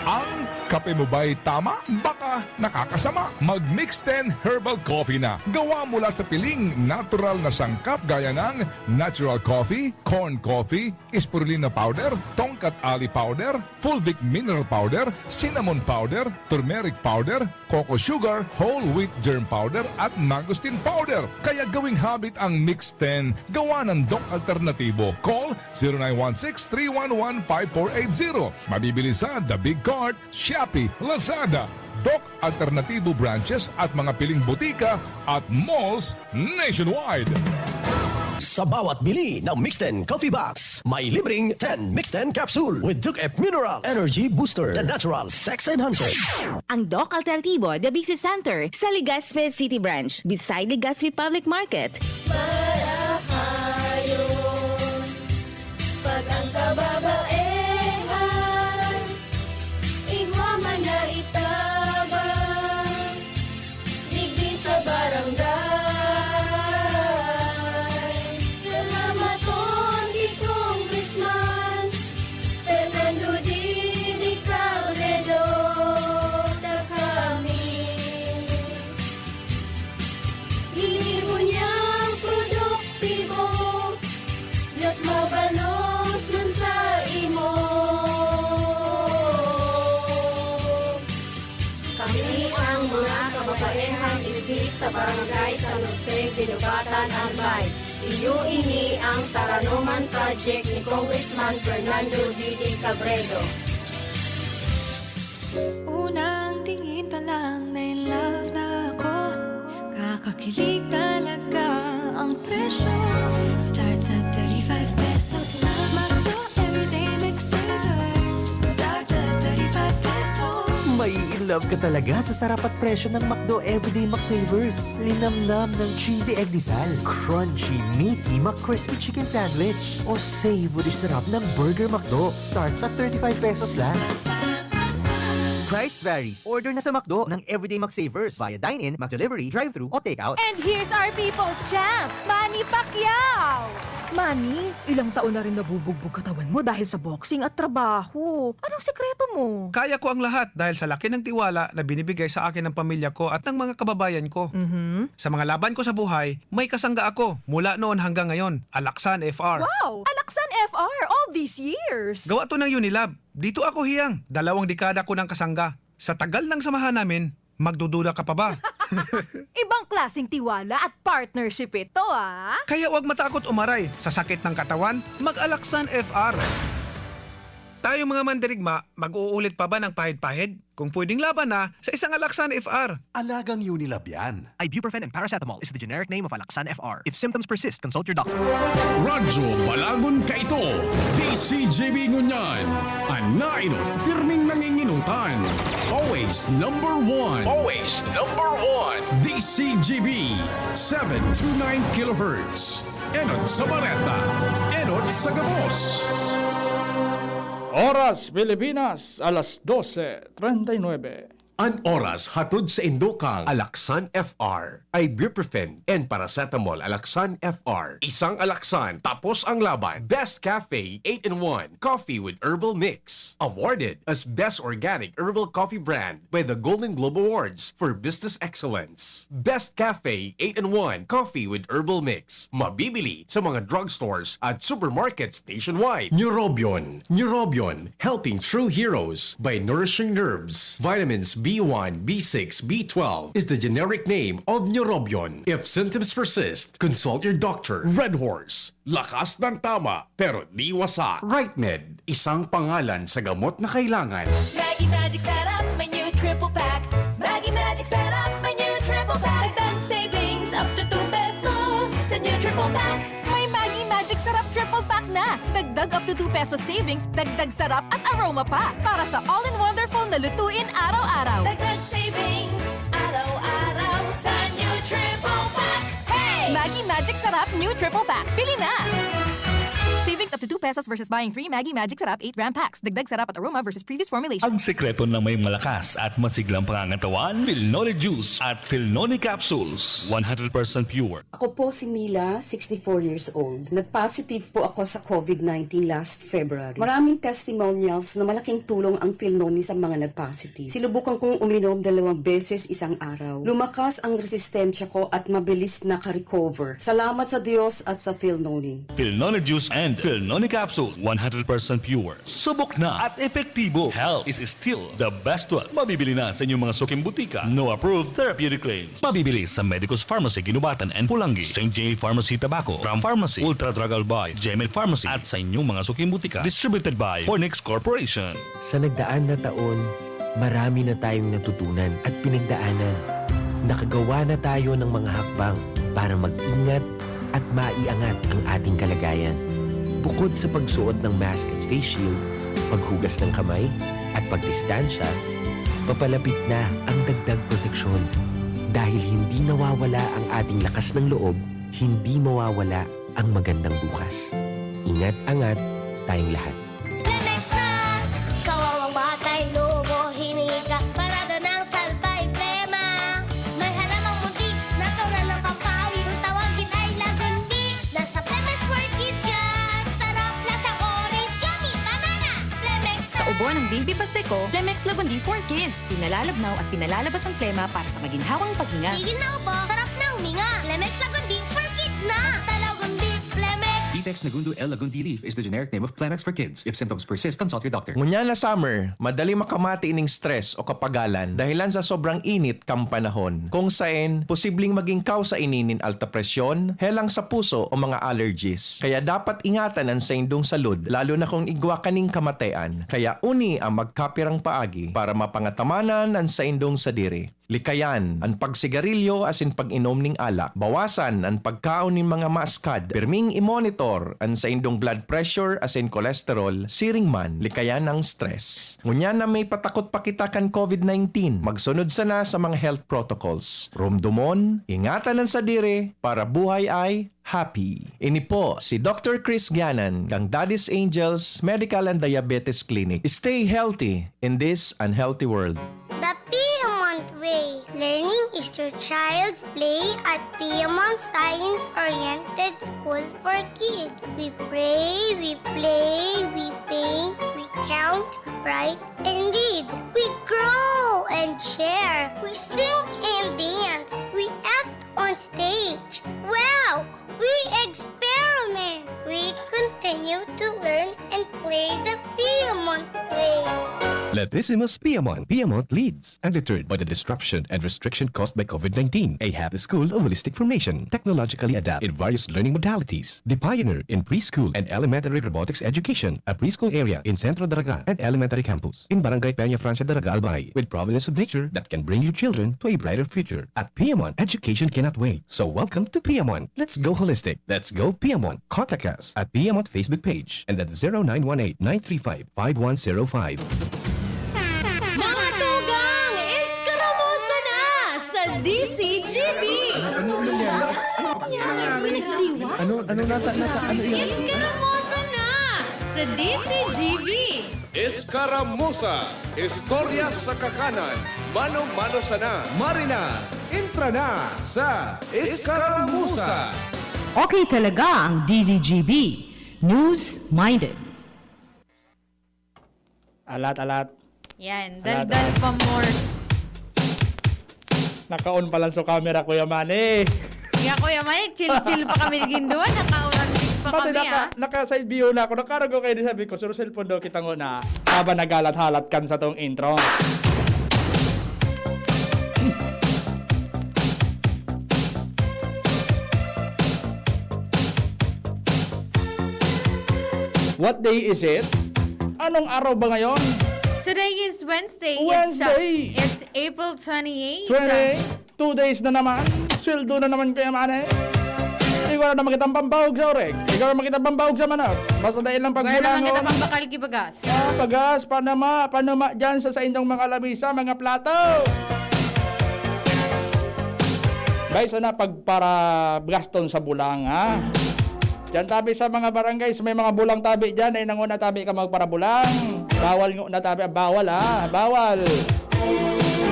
Ang kape mo ba'y tama? Baka nakakasama. Mag Mixten Herbal Coffee na. Gawa mula sa piling natural na sangkap gaya ng natural coffee, corn coffee, spirulina powder, tongkat ali powder, fulvic mineral powder, cinnamon powder, turmeric powder, coco sugar, whole wheat germ powder at mangosteen powder. Kaya gawing habit ang Mixten. Gawa ng Doc Alternatibo. Call zero nine one six three one one five four eight zero. Mabibili sa The Big Cart, Shopee, Lazada, Doc Alternatibo branches at mga piling butika at malls nationwide. Sa bawat bili ng Mixten Coffee Box, may libreng ten Mixten Capsule with Duke F Mineral Energy Booster, the natural sex enhancer. Ang Doc Alternatibo Diabetes Center sa Legazpi City Branch, beside Legazpi Public Market. Marahayon, pag ang kababaehan, igwa man na itabang, digdi sa barangay. Salamaton ki Congressman Fernando Didi Cabredo, ta kami ginibo niyang produktibo, mas mabalos man sa imo. Kami ang mga kababaehang digdi sa Barangay San Jose, Guinobatan, Albay. Iyo ini ang Taranoman Project ni Congressman Fernando Didi Cabredo. Unang tingin pa lang na in love na ako. Kakakilig talaga ang presyo. Starts at thirty-five pesos lang. McDo Everyday McSavers. Starts at thirty-five pesos. Mai-inlove ka talaga sa sarap at presyo ng McDo Everyday McSavers. Linamnam ng cheesy egg disal, crunchy, meaty McCrispy chicken sandwich, o savory sarap ng Burger McDo. Starts at thirty-five pesos lang. Price varies. Order na sa McDo ng Everyday McSavers via dine-in, McDelivery, drive-thru, o takeout. And here's our people's champ, Manny Pacquiao! Manny, ilang taon na rin nabubugbog katawan mo dahil sa boxing at trabaho. Anong sekreto mo? Kaya ko ang lahat dahil sa laki ng tiwala na binibigay sa akin ng pamilya ko at ng mga kababayan ko. Mhm. Sa mga laban ko sa buhay, may kasangga ako mula noon hanggang ngayon, Alaksan F R. Wow! Alaksan F R all these years! Gawa to ng Unilab. Dito ako hiyang, dalawang dekada ko ng kasangga. Sa tagal ng samahan namin, magdududa ka pa ba? Ibang klaseng tiwala at partnership ito, ah! Kaya wag matakot umaray sa sakit ng katawan, mag-Alaksan F R. Tayong mga mandirigma, mag-uulit pa ba ng pahid-pahid? Kung pwedeng laban na, sa isang Alaksan F R. Alagang Unilab yan. Ibuprofen and paracetamol is the generic name of Alaxan F R. If symptoms persist, consult your doctor. Radyo Balagon Kaito, D C G B ngunyan, an nainot, pirming nanginginutan. Always number one. Always number one. D C G B, seven two nine kilohertz. Enot sa bareta, enot sa gabos. Oras Pilipinas, alas dose treinta y nueve. An oras hatod sa indo kang Alaxan F R, ibuprofen and paracetamol. Alaxan F R, isang Alaxan, tapos ang laban. Best Cafe eight-in-one Coffee with Herbal Mix, awarded as Best Organic Herbal Coffee Brand by the Golden Globe Awards for Business Excellence. Best Cafe eight-in-one Coffee with Herbal Mix, mabibili sa mga drugstores at supermarkets nationwide. Neurobion, Neurobion, helping true heroes by nourishing nerves. Vitamins B one, B six, B twelve is the generic name of Neurobion. If symptoms persist, consult your doctor. Red Horse, lakas ng tama, pero di wasak. Right Med, isang pangalan sa gamot na kailangan. Maggi Magic Sarap, may new triple pack. Maggi Magic Sarap, may new triple pack. Dagdag savings up to two pesos sa new triple pack. May Maggi Magic Sarap triple pack na. Dagdag up to two pesos savings, dagdag sarap at aroma pa. Para sa all-in-wonderful na lutuin araw-araw. Dagdag savings araw-araw sa new triple pack. Hey! Maggi Magic Sarap New Triple Pack. Bili na! Savings up to two pesos versus buying three Maggi Magic Sarap eight gram packs. Dagdag sarap at aroma versus previous formulation. Ang sekreto ng may malakas at masiglang pangangatawan, Filnoni Juice at Filnoni Capsules. One hundred percent pure. Ako po si Mila, sixty-four years old. Nag-positive po ako sa COVID nineteen last February. Maraming testimonials na malaking tulong ang Filnoni sa mga nag-positive. Sinubukan kong uminom dalawang beses isang araw. Lumakas ang resistensya ko at mabilis naka-recover. Salamat sa Diyos at sa Filnoni. Filnoni Juice and Filnoni Capsule, one hundred percent pure. Subok na at epektibo. Health is still the best wealth. Mabibili na sa inyong mga suking butika. No approved therapeutic claims. Mabibili sa Medicus Pharmacy, Guinobatan and Pulangi, Saint J Pharmacy Tabaco, Ram Pharmacy, Ultra Drug Albay, Gemed Pharmacy, at sa inyong mga suking butika. Distributed by Fornix Corporation. Sa nagdaan na taon, marami na tayong natutunan at pinagdaanan. Nakagawa na tayo ng mga hakbang para mag-ingat at maiangat ang ating kalagayan. Bukod sa pagsuot ng mask at face shield, paghugas ng kamay, at pagdistansya, papalapit na ang dagdag proteksyon. Dahil hindi nawawala ang ating lakas ng loob, hindi mawawala ang magandang bukas. Ingat-angat tayong lahat. Lemex na! Kawawang batay, lobo, hinihiga, parada ng salbay, plema. May halamang muntik, natural na pampawi, kung tawagin ay lagundi. Nasa Lemex for Kids yan, sarap, lasang orange, yummy, banana. Lemex Sa ubo ng baby pasteko, Lemex Lagundi for Kids. Pinalalabnaw at pinalalabas ang plema para sa maginhawang paghinga. Tigil na ubo, sarap na huminga. Lemex Lagundi for Kids na! Basta Lagundi, Lemex! Vitex Nagundo L Lagundi Leaf is the generic name of Clemex for kids. If symptoms persist, consult your doctor. Ngunyan na summer, madali makamati ining stress o kapagalan dahilan sa sobrang init kan panahon. Kung saen, posibleng maging kausa ini nin alta presyon, helang sa puso o mga allergies. Kaya dapat ingatan an saindong salud, lalo na kung igwa kaning kamatean. Kaya uni ang magkapirang paagi para mapangatamanan an saindong sadiri. Likayan an pagsigarilyo asin pag-inom nin alak. Bawasan an pagkaon nin mga maaskad. Pirming i-monitor an saindong blood pressure asin cholesterol siring man likayan an stress. Ngunyan na may patakot pa kita kan COVID nineteen, magsunod sana sa mga health protocols. Rumdomon, ingatan an sadiri para buhay ay happy. Ini po si Doctor Chris Ganan kan Daddy's Angels Medical and Diabetes Clinic. Stay healthy in this unhealthy world. The Piedmont Way. Learning is your child's play at Piedmont Science Oriented School for Kids. We pray, we play, we paint, we count, write, and read. We grow and share. We sing and dance. We act on stage. Wow! We experiment. We continue to learn and play the Piedmont way. Latissimus Piedmont. Piedmont leads, undeterred by the disruption and restriction caused by COVID nineteen. A happy school of holistic formation, technologically adapted in various learning modalities. The pioneer in preschool and elementary robotics education, a preschool area in Centro Daraga and elementary campus in Barangay Peña Francia Daraga, Albay, with providence of nature that can bring your children to a brighter future. At Piedmont, education cannot wait. So welcome to Piedmont. Let's go holistic. Let's go Piedmont. Contact us at Piedmont Facebook page and at zero nine one eight nine three five five one zero five. Mga tugang, eskaramusa na sa D C G B! Ano, ano nata, nata, ano yun? Eskaramusa na sa D C G B! Eskaramusa, istorya sa kakanan, mano-mano sana. Marina, entra na sa Eskaramusa! Okay talaga ang D Z G B. News-minded. Alat, alat. Yan, daldal pa more. Naka-on pa lang so camera, Kuya Manny. Kaya Kuya Mike, chill-chill pa kami ni Ginduan, naka-on pa kami, naka, ah. Naka-side view na ako. Nakarago kayo, di sabi ko, "Sir, cellphone daw kita nguna." Aba, nagalat-halat kan sa tong intro. What day is it? Anong araw ba ngayon? Today is Wednesday. It's, uh, Wednesday. It's April twenty-eight. Twenty-eight. Two days na naman. Sweldo na naman, Kuya Manny. Ikaw na naman kitang pampahog sa oreg. Ikaw na naman kitang pampahog sa manok. Basta dahil lang pagbulangon. Wala naman kita pampakal ki bagas. Ah, bagas, panama, panama dyan sa, sa inyong mga lamisa, mga plato. Bay, sana pagparagaston sa bulang, ha? Diyan tabi sa mga barangay, sa may mga bulang tabi diyan, ay nanguna tabi ka magparabulang. Bawal nguna tabi, bawal, ha? Bawal.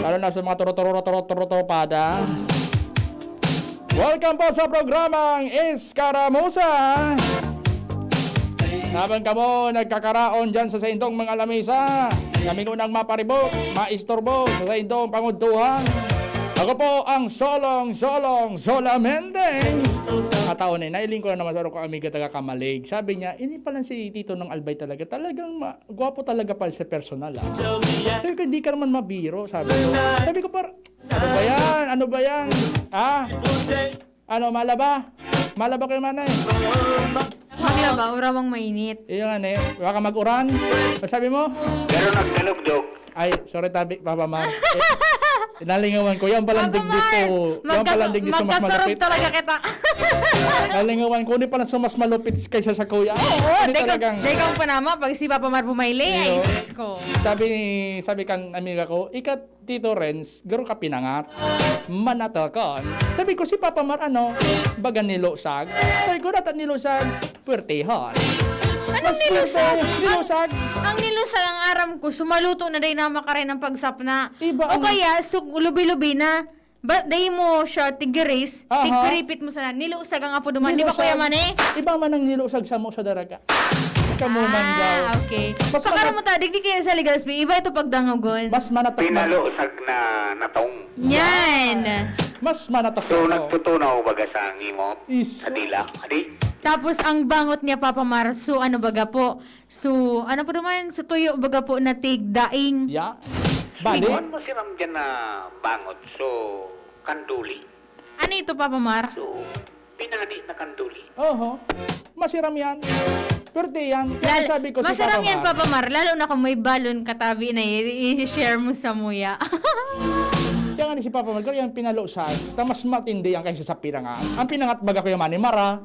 Lalo na sa mga turo-turo, turo-turo, pada. Welcome po sa programang Eskaramusa. Habang kamo nagkakaraon dyan sa saindong mga lamisa, kami ngunang maparibok, maisturbo sa saindong pangudtuhan. Ako po ang Solong, Solong, Solamente. At taon eh, nailing ko na naman sa ko amiga taga Kamalig. Sabi niya, "Ini pala si Tito ng Albay talaga. Talagang ma- gwapo talaga pala sa personal, ah." Sabi ko, "Hindi ka naman mabiro," sabi ko. Sabi ko, "Par-, ano ba yan? Ano ba yan? Ah? Ano, malaba? Malaba kayo, manay?" Maglaba, urawang mainit. Iyo nga, ne. Baka mag-uran. Ano sabi mo? Pero nagkalugdog. Ay, sorry, tabi, Papa Mar. Eh, nalingawan ko. Yan palang Papa digdi Mar, su-, yan magkas-, palang digdi su mas magkasarog malapit. Talaga kita. Nalingawan ko, hindi pala su mas malupit kaysa sa kuya. Oo, Hindi dai kang, talagang dai kang panama pag si Papa Mar bumayle. Ay, Iyo. Sus ko. Sabi, sabi kan amiga ko, "Ikat, Tito Renz, garo ka pinangat. Manatokon." Sabi ko, "Si Papa Mar, ano? Baga nilusag?" Sabi ko, "Data nilusag, puwertehon." Anong Mas nilusag? puwerte, nilusag. Ang, ang nilusag, ang aram ko, sumaluto na dai na makaray ng pagsapna. Iba O ang kaya, suk-, lubi-lubi na. Ba, dai mo siya tigiris, Aha. tigpiripit mo sana. Nilusag ang apo duman. Di ba, Nilusag. Kuya Mane? Iba man ang nilusag sa mo sa daraga. Kamuman daw. Ah, okay. Mas Pakara mana-, mo ta, digdi kaya sa Legazpi, iba ito pagdangogon. Mas manatak na. Pinalusag na natong. Yan. Mas manatak So, na to. Nagtutunaw baga sa ngimot? Iso. Sa dila? Adi? Tapos ang bangot niya, Papa Mar, so ano baga po? So, ano po naman? Sa tuyo baga po na tig daing. Ya. Bali. Tig- Kuwan mo siram dyan na bangot. So, kanduli. Ano ito, Papa Mar? So, pinani na kanduli. Oho. Masiram yan. Pwerte yan. Kaya Lal-, sabi ko si masiram Papa yan, Mar. Papa Mar. Lalo na kung may balon katabi na i-, i-share mo sa muya. Kaya nga ni si Papa Mar, kaya yung pinalusag, ta mas matindi yan kaysa sa pinangat. Ang pinangat baga, Kuya Manny, mara.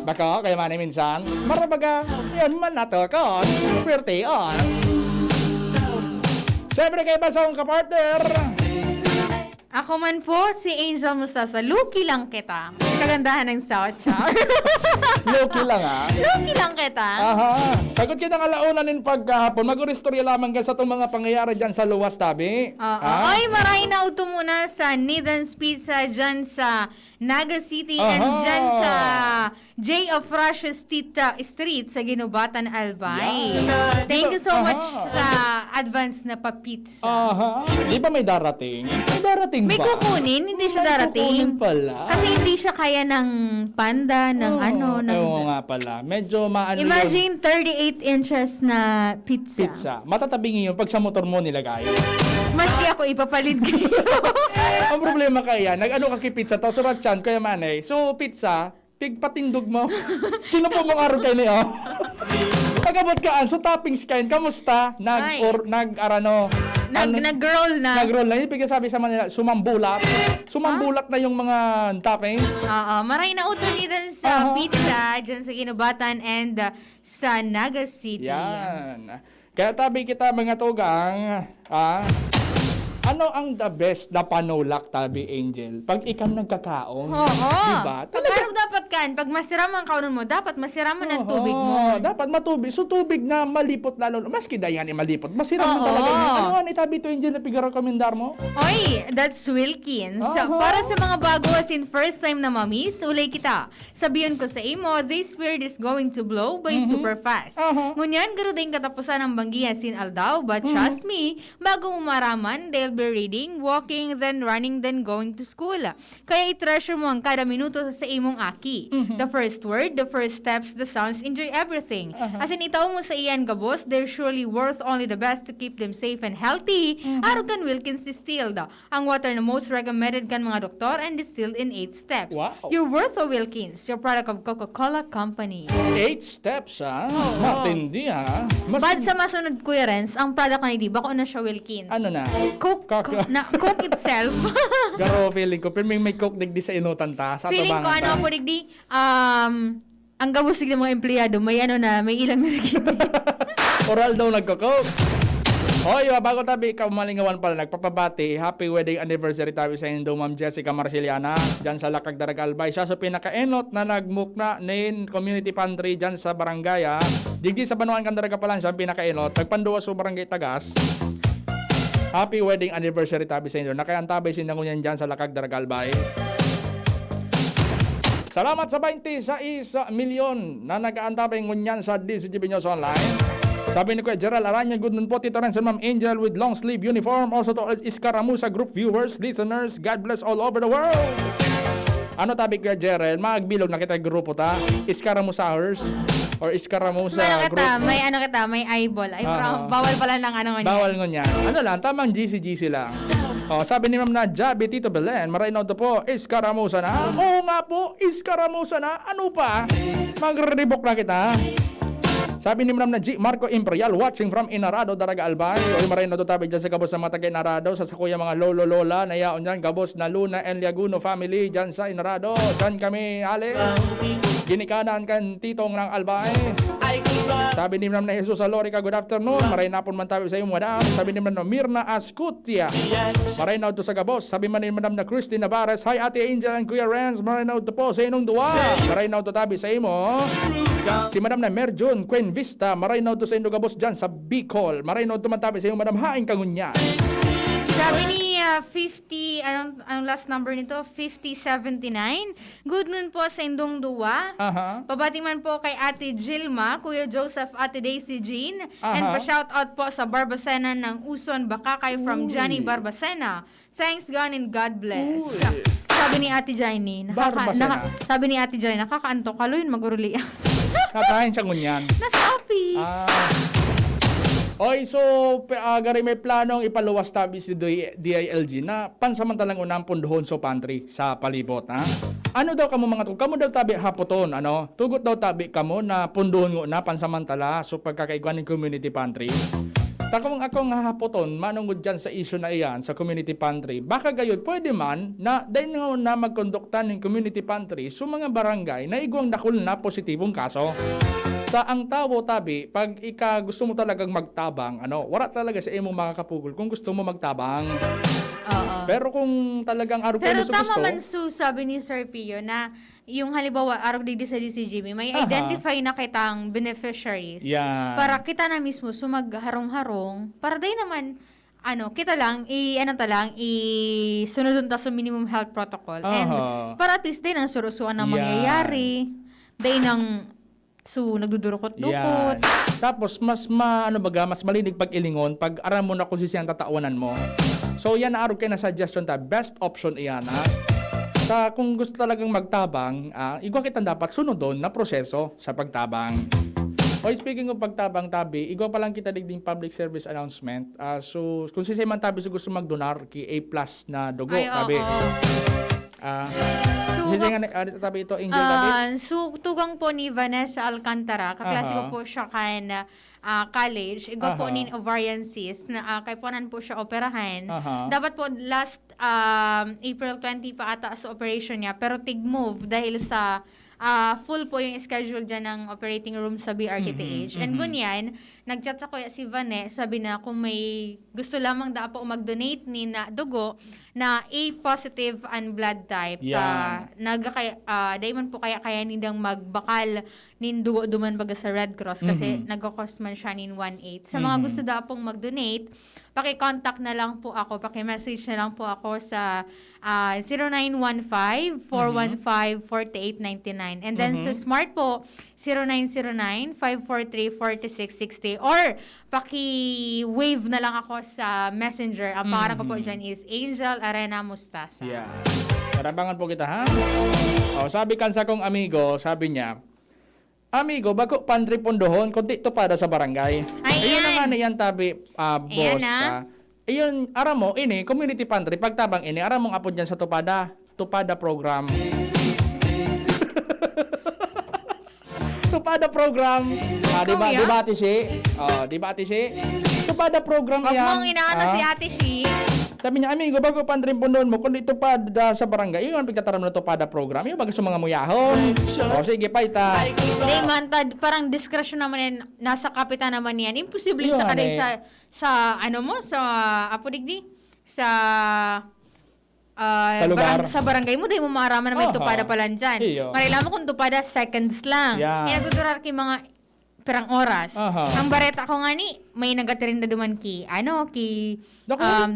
Baka, Kuya Manny, minsan. Mara baga, yan man nato, kon. Pwerte yan. Siyempre, kay Basong kapartner. Ako man po, si Angel Mustasa. Lucky lang kita. Kagandahan ng South, char. Lucky lang, ah. Lucky lang kita. Aha. Sagot kita nga launa nin pagkahapon. Mag-uristorya lamang ka sa itong mga pangyayari dyan sa luwas, tabi. Oo. Ha? Oy, maray na udto muna sa Nidan's Pizza dyan sa Naga City and Aha. dyan sa J of Russia Street, uh, Street sa Guinobatan, Albay. Yan. Thank Di ba? you so much Aha. sa advance na pa-pizza. Aha. Di ba may darating? May darating May ba? kukunin, hindi siya May darating. kukunin pala. Kasi hindi siya kaya ng panda, ng Oo. ano, ng Ewan nga pala. Medyo maano Imagine, yun. thirty-eight inches na pizza. Pizza. Matatabingi yun pag sa motor mo nilagay. Maski ako ipapalit kayo. Ang problema kaya, nag-ano ka ki pizza, tapos surat siyan, Kuya Manny. So, pizza, pigpatindog mo. Kinupo mong arog kayo niya. Pag-abot ka, an, so toppings kayo, kamusta? Nag, Ay. or, nag, arano, Nag-, ano? nag-roll na. Nag-roll na. Yung pagkasabi sa Manila, sumambulat. Sumambulat na yung mga toppings. Oo, maray na uto ni dun sa Aha. pizza, dyan sa Guinobatan and, uh, sa Naga City. Yan. Kaya tabi kita, mga tugang, ah, ano ang the best na panulak, tabi, Angel? Pag ikaw nagkakaon, Oo. di ba? Pag Talaga. araw dapat kan, pag masiram ang kaunon mo, dapat masiram mo ng Oo, tubig mo. dapat matubig. So, tubig na malipot lalo. Maski dahil nga ni malipot, masiram mo Oo. talaga yun. Ano nga ni tabi to, Angel, na pigarekomendar mo? Oy, that's Wilkins. Aha. Para sa mga bago, as in first time na mamis, ulay kita. Sabihon ko sa imo, this wind is going to blow by Mhm. super fast. Aha. Ngunyan, garo daing katapusan ang banggiha sin aldaw, but Mhm. trust me, bago mo maraman, they'll be reading, walking, then running, then going to school. Kaya i-treasure mo ang kada minuto sa imong aki. The first word, the first steps, the sounds, enjoy everything. Aha. Asin itao mo sa iyan gabos, they're surely worth only the best to keep them safe and healthy. Arog kan Wilkins Distilled, ang water na most recommended kan mga doktor and distilled in eight steps. Wow. Your worth o Wilkins, your product of Coca-Cola Company. Eight steps, ha? Oo. Matindi, ha? Mas Bad sa masunod, Kuya Renz, ang product na hindi, bako na siya Wilkins. Ano na? Coke, Coke. Na, Coke itself. Garo, feeling ko. Pero may, may Coke digdi sa ino tanta. Sa Feeling ko, tubangan ano ta. po, digdi, um, ang gabos digdi mga empleyado, may ano na, may ilang na sige. Oral daw nagko-Coke. Hoy, bago tabi ka malingawan pala, nagpapabati, happy wedding anniversary tabi sa indo, Ma'am Jessica Marceliana, dyan sa Lakag Daraga Albay. Siya sa pinakaenot na nagmukna nin community pantry dyan sa barangay, ha. Digdi sa Banuan kan Daraga pa lang siya, ang pinakaenot. Nagpanduwa sa barangay Tagas. Happy wedding anniversary tabi sa indo. Nakaantabay sinda ngunyan dyan sa Lakag Daraga Albay. Salamat sa twenty-six milyon na nag-aantabay ngunyan sa D Z G B News Online. Sabi ni Kuya Gerald Aranya, "Good noon po, Tito Renz and Ma'am Angel with long sleeve uniform. Also to all Iskaramusa Group viewers, listeners, God bless all over the world." Ano tabi, Kuya Gerald? Magbilog na kita grupo ta? Iskaramusahers? Or Iskaramusa May ano kita, Group? May ano kita, may eyeball. Ay, Aha. bawal pala ng ano ngunyan. Bawal ngunyan. Ano lang, tamang G C G C lang. Oh, sabi ni Ma'am na, "Jabi, Tito Belen, maray na ito po, iskaramusa na." Oo nga po, iskaramusa na. Ano pa? Magribok na kita. Sabi ni Ma'am na G, Marco Imperial, watching from Inarado, Daraga Albay. Oy, maray na ito tabi dyan sa gabos ng mga taga Inarado, sa, sa kuya mga lolo, lola, na yaon dyan, gabos na Luna and Liaguno family dyan sa Inarado. Dyan kami, ale. Ginikanan kan Titong ng Albay. Sabi ni Ma'am na Jesus Alorica, "Good afternoon. Maray na po man tabi sa iyo, madam." Sabi ni Ma'am na Mirna Ascutia, "Maray na udto sa gabos." Sabi man ni Madam na Christine Navarez, "Hi, Ate Angel and Kuya Renz. Maray na udto po sa inong duwa." Maray na udto tabi sa imo. Si Madam na Merjun Queen Vista, "Maray na udto sa indo gabos dyan sa Bicol." Maray na udto man tabi sa imo, Madam, hain ka ngunyan. Sabi ni ah, fifty, anong, anong last number nito? Fifty seventy-nine. Good noon po sa indong duwa. Aha. Pabati man po kay Ate Gilma, Kuya Joseph, Ate Daisy Jean, and Aha. pa-shout out po sa Barbacena ng Uson, Bakakay from Uy. Johnny Barbacena. Thanks God and God bless. Uy. Sabi ni Ate Jaini, nakaka, Barbacena. naka, sabi ni Ate Jaini, "Nakakaantok, kaloy na maguruli." Nakain siya ngunyan. Nasa office. Ah. Oy, so, pe- ah, gari may planong ipaluwas tabi si D I L G na pansamantalang unang pundohon so pantry sa palibot, ha? Ano daw kamo mga tu-, kamo daw tabi hapoton, ano? Tugot daw tabi kamo na pundohon ngona pansamantala so pagkakaigwa nin community pantry. Takong akong hahapoton, manungod dyan sa issue na iyan sa community pantry. Baka gayon, pwede man na dahil nga na magkondukta nin community pantry so mga barangay na igwang dakul na positibong kaso. Sa ang tawo tabi, pag ika gusto mo talagang magtabang, ano, wala talaga sa imong makakapugol kung gusto mo magtabang. Oo. Pero kung talagang arog ka Pero gusto, tama gusto, man su, sabi ni Sir Pio na yung halimbawa, arog digdi sa D C G B, may Aha. identify na kitang beneficiaries Yan. para kita na mismo so magharong-harong para day naman ano, kita lang, i ano ta lang, i sunodon ta sa minimum health protocol. And Aha. Para at least din ang surusuan na Yan. mangyayari. Day nang so nagdudurukot-dukot. Yan. Tapos, mas ma, ano baga, mas malinig pag-ilingon pag aram mo na kung sisiyang tatawanan mo. So, yan na arog kayo na suggestion ta. Best option iyan, ha? Sa kung gusto talagang magtabang, ah, igwa kitang dapat sunodon na proseso sa pagtabang. Oy, speaking of pagtabang, tabi, igwa pa lang kita digding public service announcement. Ah, so, kung sisay man tabi sa gusto magdonar ki A plus na dugo, Ay, tabi. Oo. Ah, So, sisay wa- nga na, ah, tabi ito, Angel, tabi? Ah, so, tugang po ni Vanessa Alcantara, kaklase ko Aha. po siya kan ah, college, igwa po Aha. nin ovarian cyst na ah, kaipuhanan po siya operahan. Aha. Dapat po last um, April twenty pa ata sa operation niya, pero tig-move dahil sa ah, full po yung schedule dyan ng operating room sa B R T T H. Mhm, And mhm. Ngunyan, nag-chat sa kuya si Vane, sabi na kung may gusto lamang daa po mag-donate ni na dugo na A positive ang blood type. Yan. Ah, nagkakaya, ah, dahil man po kaya kaya nindang magbakal nin dugo duman baga sa Red Cross kasi Mhm. nagko-cost man siya nin one eight. Sa mga Mhm. gusto daa pong mag-donate, paki-contact na lang po ako, paki-message na lang po ako sa ah, zero nine one five, four one five, forty-eight ninety-nine. And then sa Mhm. Smart po, zero nine zero nine, five four three, forty-six sixty. Or paki-wave na lang ako sa Messenger. Ang pangalan ko po Mhm. dyan is Angel Arena Mustasa. Yeah. Tabangan po kita, ha? O, sabi kan sakong amigo, sabi niya, "Amigo, bako pantry pondohon, kundi tupada sa barangay." Ay, Ayun na yan. nga na yan, tabi, ah, Ayan boss, na. ah. Ayun, aram mo, ini, community pantry, pagtabang ini, aram mong apod yan sa tupada. Tupada program. Tupada program. Ah, di ba, Kuya? di ba, Ate Shi? Oh, di ba, Ate Shi? Tupada program Wag yan. mong inaano Ah. si Ate Shi. Sabi niya, "Amigo, bako pantry pondohon mo, kundi tupada sa barangay." Yun ang pagtataram na tupada program. Yung baga sa mga muyahon. O, sige, paita. Di man, tad-, parang diskresyon naman yan, nasa kapitan naman yan. Imposible Yun sa nga kaday eh. sa, sa, ano mo, sa, apo digdi? Sa, ah, Sa lugar. barang-, sa barangay mo, di mo maaraman na may Aha. tupada pa lang dyan. Iyo. Maray lamang kung tupada, seconds lang. Yan. Eh, nagdudurar kay mga pirang oras. Aha. Ang bareta ko nga ni, may nagatirinda duman ki, ano, ki, Naku. um,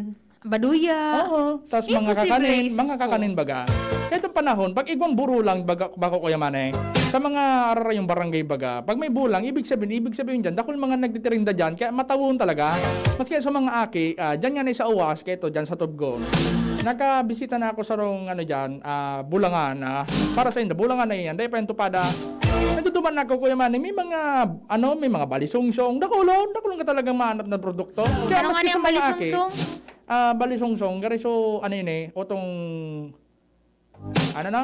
baduya. Oo. Tas mga Imposible, kakanin, Jesus mga ko. kakanin baga. Kahit ang panahon, pag igwang buro lang, baga, bako Kuya Maneng, sa mga ararayong barangay baga, pag may bulang, ibig sabihin, ibig sabihin dyan, dakul mga nagtitirinda dyan, kaya matawon talaga. Maski sa mga aki, ah, dyan nga na sa Uwas, kaya ito, dyan sa Tubgon. Nakabisita na ako sa rong, ano dyan, ah, bulangan, ah, para sa inyo, bulangan na iyan, dahil pa yung tupada. Naduduman na ako, Kuya Manny, may mga, ano, may mga balisungsong, dakulon, dakulon ka talagang mahanap na produkto. Kaya Ano nga maski sa niyang mga aki, balisungsong? ah, balisungsong, gari so, ano yun eh, otong, ano na?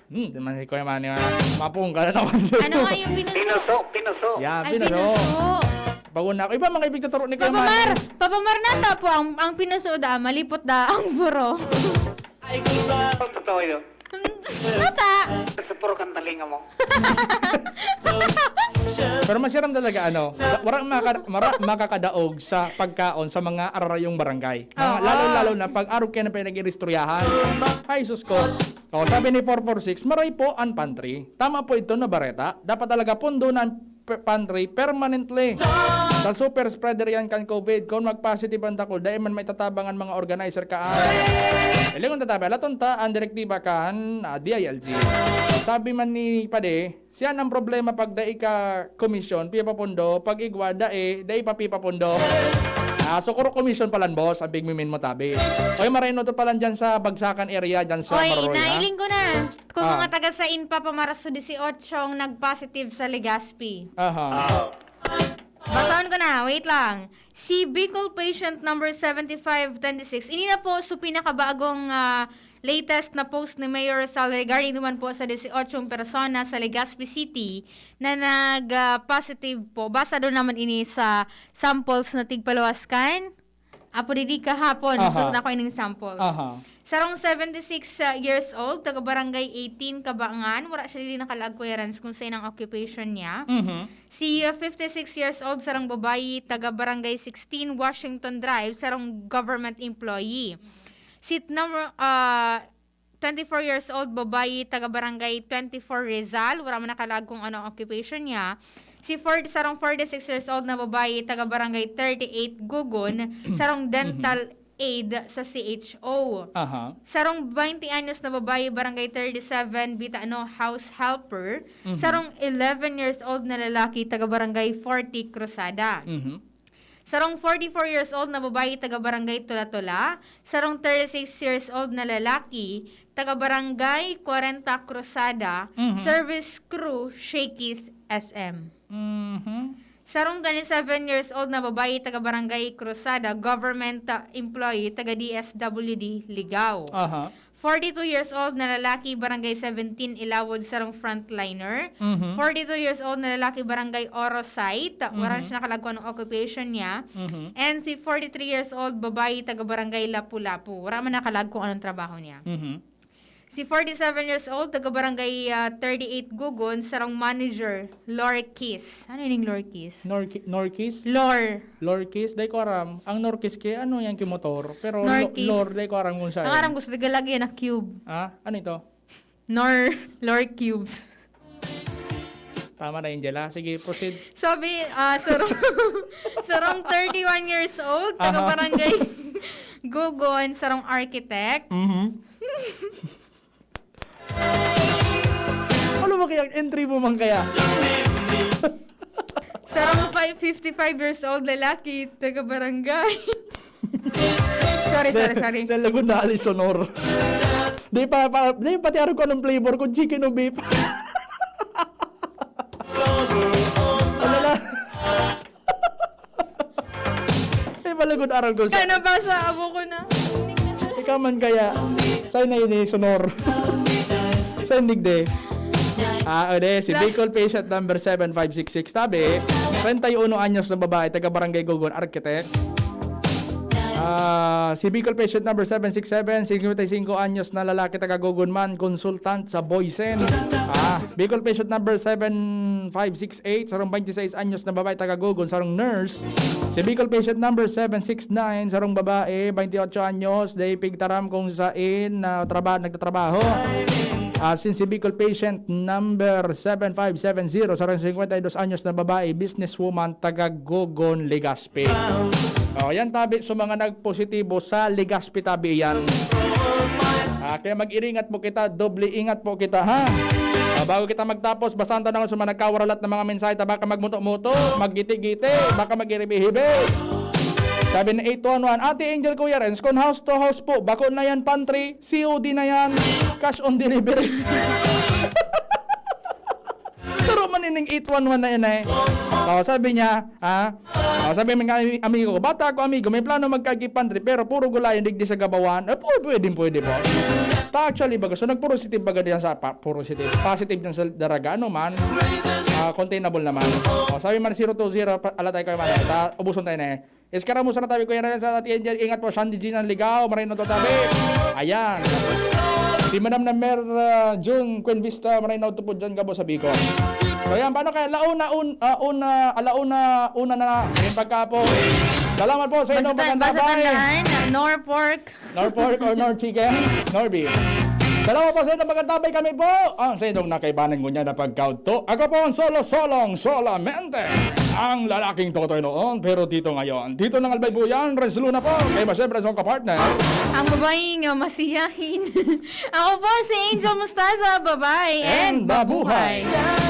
Hmm, di man si Kuya Manny, ah, mapungka na naman. Ano nga yung pinuso? Pinuso, pinuso. Yan, Ay, pinuso. pinuso. Pag-una ako, iba mga ipagtuturo ni Kuya Papa Mar! Manny. Papa Mar, nata po ang, ang pinuso da, malipot da ang buro. Ang totoo yun. Nata! Sa puro kantalinga mo. Pero masiram talaga, ano, wa-, warang maka-, mara-, makakadaog sa pagkaon sa mga ararayong barangay. Mga Oo. lalo-lalo na pag arog kayo na pinag-iristoryahan. Ay, sus ko. O, sabi ni four four six, "Maray po an pantry." Tama po ito na bareta. Dapat talaga pundo ng p-, pantry permanently. Sa super spreader yan kan COVID. Kung mag-positive ang dakul, dai man may tatabang ang mga organizer kaan. Ilingon tatabi, alaton ta ang direktiba kan, ah, D I L G. Sabi man ni Pade, siya ang problema pag dai ka komisyon, pipapundo, pag igwa, dai, dai pa pipapundo. Ah, so kuro komisyon palan, boss, ang pigmimin mo, tabi. Oy, marino to palan dyan sa Bagsakan area, dyan sa Oy, Maroroy, ha? nailing ko na. Kung Ah. mga taga Sain pa, Pamaraso dieciocho ang nag-positive sa Legazpi. Aha. Basahon ko na, wait lang. Si Bicol patient number seventy-five twenty-six. Ini na po, so pinakabagong, ah, latest na post ni Mayor Rizal regarding naman po sa dieciocho persona sa Legazpi City na nag, ah, positive po. Basa doon naman ini sa samples na tigpaluwas kan Apo, didi kahapon, Aha. so, nako ining samples. Aha. Sarong seventy-six, uh, years old, taga Barangay eighteen, Kabangan. Wala siya dili nakalaag, Kuya Renz, kung saan ang occupation niya. Mhm. Si, uh, fifty-six years old, sarong babayi, taga Barangay sixteen, Washington Drive, sarong government employee. Si number, uh, twenty-four years old, babayi, taga Barangay twenty-four, Rizal. Wala man nakalaag kung ano ang occupation niya. Si forty, sarong forty-six years old na babayi, taga Barangay thirty-eight, Gugon, sarong Mhm. dental aid sa C H O. Aha. Sarong twenty anyos na babayi, Barangay thirty-seven, Bitano, house helper. Mhm. Sarong eleven years old na lalaki, taga Barangay forty, Cruzada. Mhm. Sarong forty-four years old na babayi, taga Barangay Tula-Tula. Sarong thirty-six years old na lalaki, taga Barangay forty, Cruzada. Mhm. Service crew, Shakey's S M. Mhm. Sarong twenty-seven years old na babayi, taga Barangay Cruzada, government, uh, employee, taga D S W D, Ligao. Aha. Forty-two years old na lalaki, Barangay seventeen, Ilawod, sarong frontliner. Mhm. Forty-two years old na lalaki, Barangay Oro Site. Wala Mhm. siya nakalaag kung anong occupation niya. Mhm. And si forty-three years old, babayi, taga Barangay Lapu-Lapu. Wala man nakalaag kung anong trabaho niya. Mhm. Si forty-seven years old, taga Barangay, ah, thirty-eight Gugon, sarong manager, Lorkis. Ano yun yung Lorkis? Norki-, Norkis? Lor. Lorkis? Dai ko aram. Ang Norkis ki, ano yan, ki motor? Pero lo-, Norkis. Lor, dai ko aram kung saan. Ang aram ko, sa Tagalog yan, na cube. Ah? Ano ito? Nor, Lor cubes. Tama na, Angela. Sige, proceed. Sabi, ah, sarong, sarong thirty-one years old, taga Aha. Barangay Gugon, sarong architect. Mhm. Ano ba kaya ang entry mo man kaya? Sarong five, fifty-five years old lalaki, taga barangay. Sorry, sorry, sorry. Nalago na ali sonor. Di pa, pa, di pati arog ko anong flavor ko, chicken o beef. Ano na? Di pala good arog ko sa Kaya nabasa, abo ko na. Ikaw man kaya. Sa'yo na yun eh, sonor. Sa'yo digdi. Ah, o de, si Last Bicol patient number seven five six six, tabi, treinta y uno anyos na babae, taga Barangay Gogon, Architect. Ah, si Bicol patient number seven six seven, singkwenta y singko anyos na lalaki, taga Gogon man, consultant sa Boysen. Ah, Bicol patient number seven five six eight, sarong twenty-six anyos na babae, taga Gogon, sarong nurse. Si Bicol patient number seven six nine, sarong babae, twenty-ocho anyos, day pigtaram kung sain na traba-, nagtatrabaho. Ah, sin si Bicol patient number seven five seven zero, sarong singkwenta y dos anyos na babae, businesswoman, taga Gogon, Legazpi. O, yan tabi sa mga nagpositibo sa Legazpi tabi yan. Ah, kaya mag-iringat po kita, doble ingat po kita, ha? Ah, bago kita magtapos, basahan ta na sa mga nagkawaralat na mga mensahe, ta baka magmuto-muto, maggiti-giti, baka mag-iribi-hibi. Sabi ni eight one one, "Ate Angel, Kuya Renz, kung house to house po, bako na yan pantry, C O D na yan, cash on delivery." Pero manining eight one one na yan eh. So, sabi niya, ha? O, sabi ng ami-, amigo ko, "Bata ako, amigo, may plano magkagi-pantry, pero puro gulayan digdi sa Gabawan." Eh, pu-, pwedeng pwede po. Ta actually, baga, so nag-positive baga diyan sa, pa, positive, positive diyan sa Daraga, ano man, ah, containable naman. O, sabi man zero two zero, pa, ala tayo kayo man, ta, ubuson tayo na eh. Eskaramusa na tabi, Kuya Ryan, sa Ate Angel. Ingat po, Shandy G ng Ligao, Marino to tabi. Ayan. Si Madam na Mer, ah, June Quinvista, Marino to po dyan, gabo sa Bicol. So yan, paano kaya? Launa, un, ah, una, alauna, una na na. Yung pagkapo. Salamat po sa inyong Basta, basta pagkandabay. Tandaan, nor pork. Nor pork or nor chicken, nor beef. Salamat po sa inyong pagkandabay, kami po. Ang sa inyong nakaibanan ko niya na pagkaudto. Ako po ang solo-solong solamente. Ang lalaking totoy noon, pero dito ngayon. Dito ng Albay Buyan, Renz Luna po. Kayo ba, siyempre, sa mga partner? Ang babaeng, ah, masiyahin. Ako po si Angel Mostaza, babae and And babuhay. Babuhay.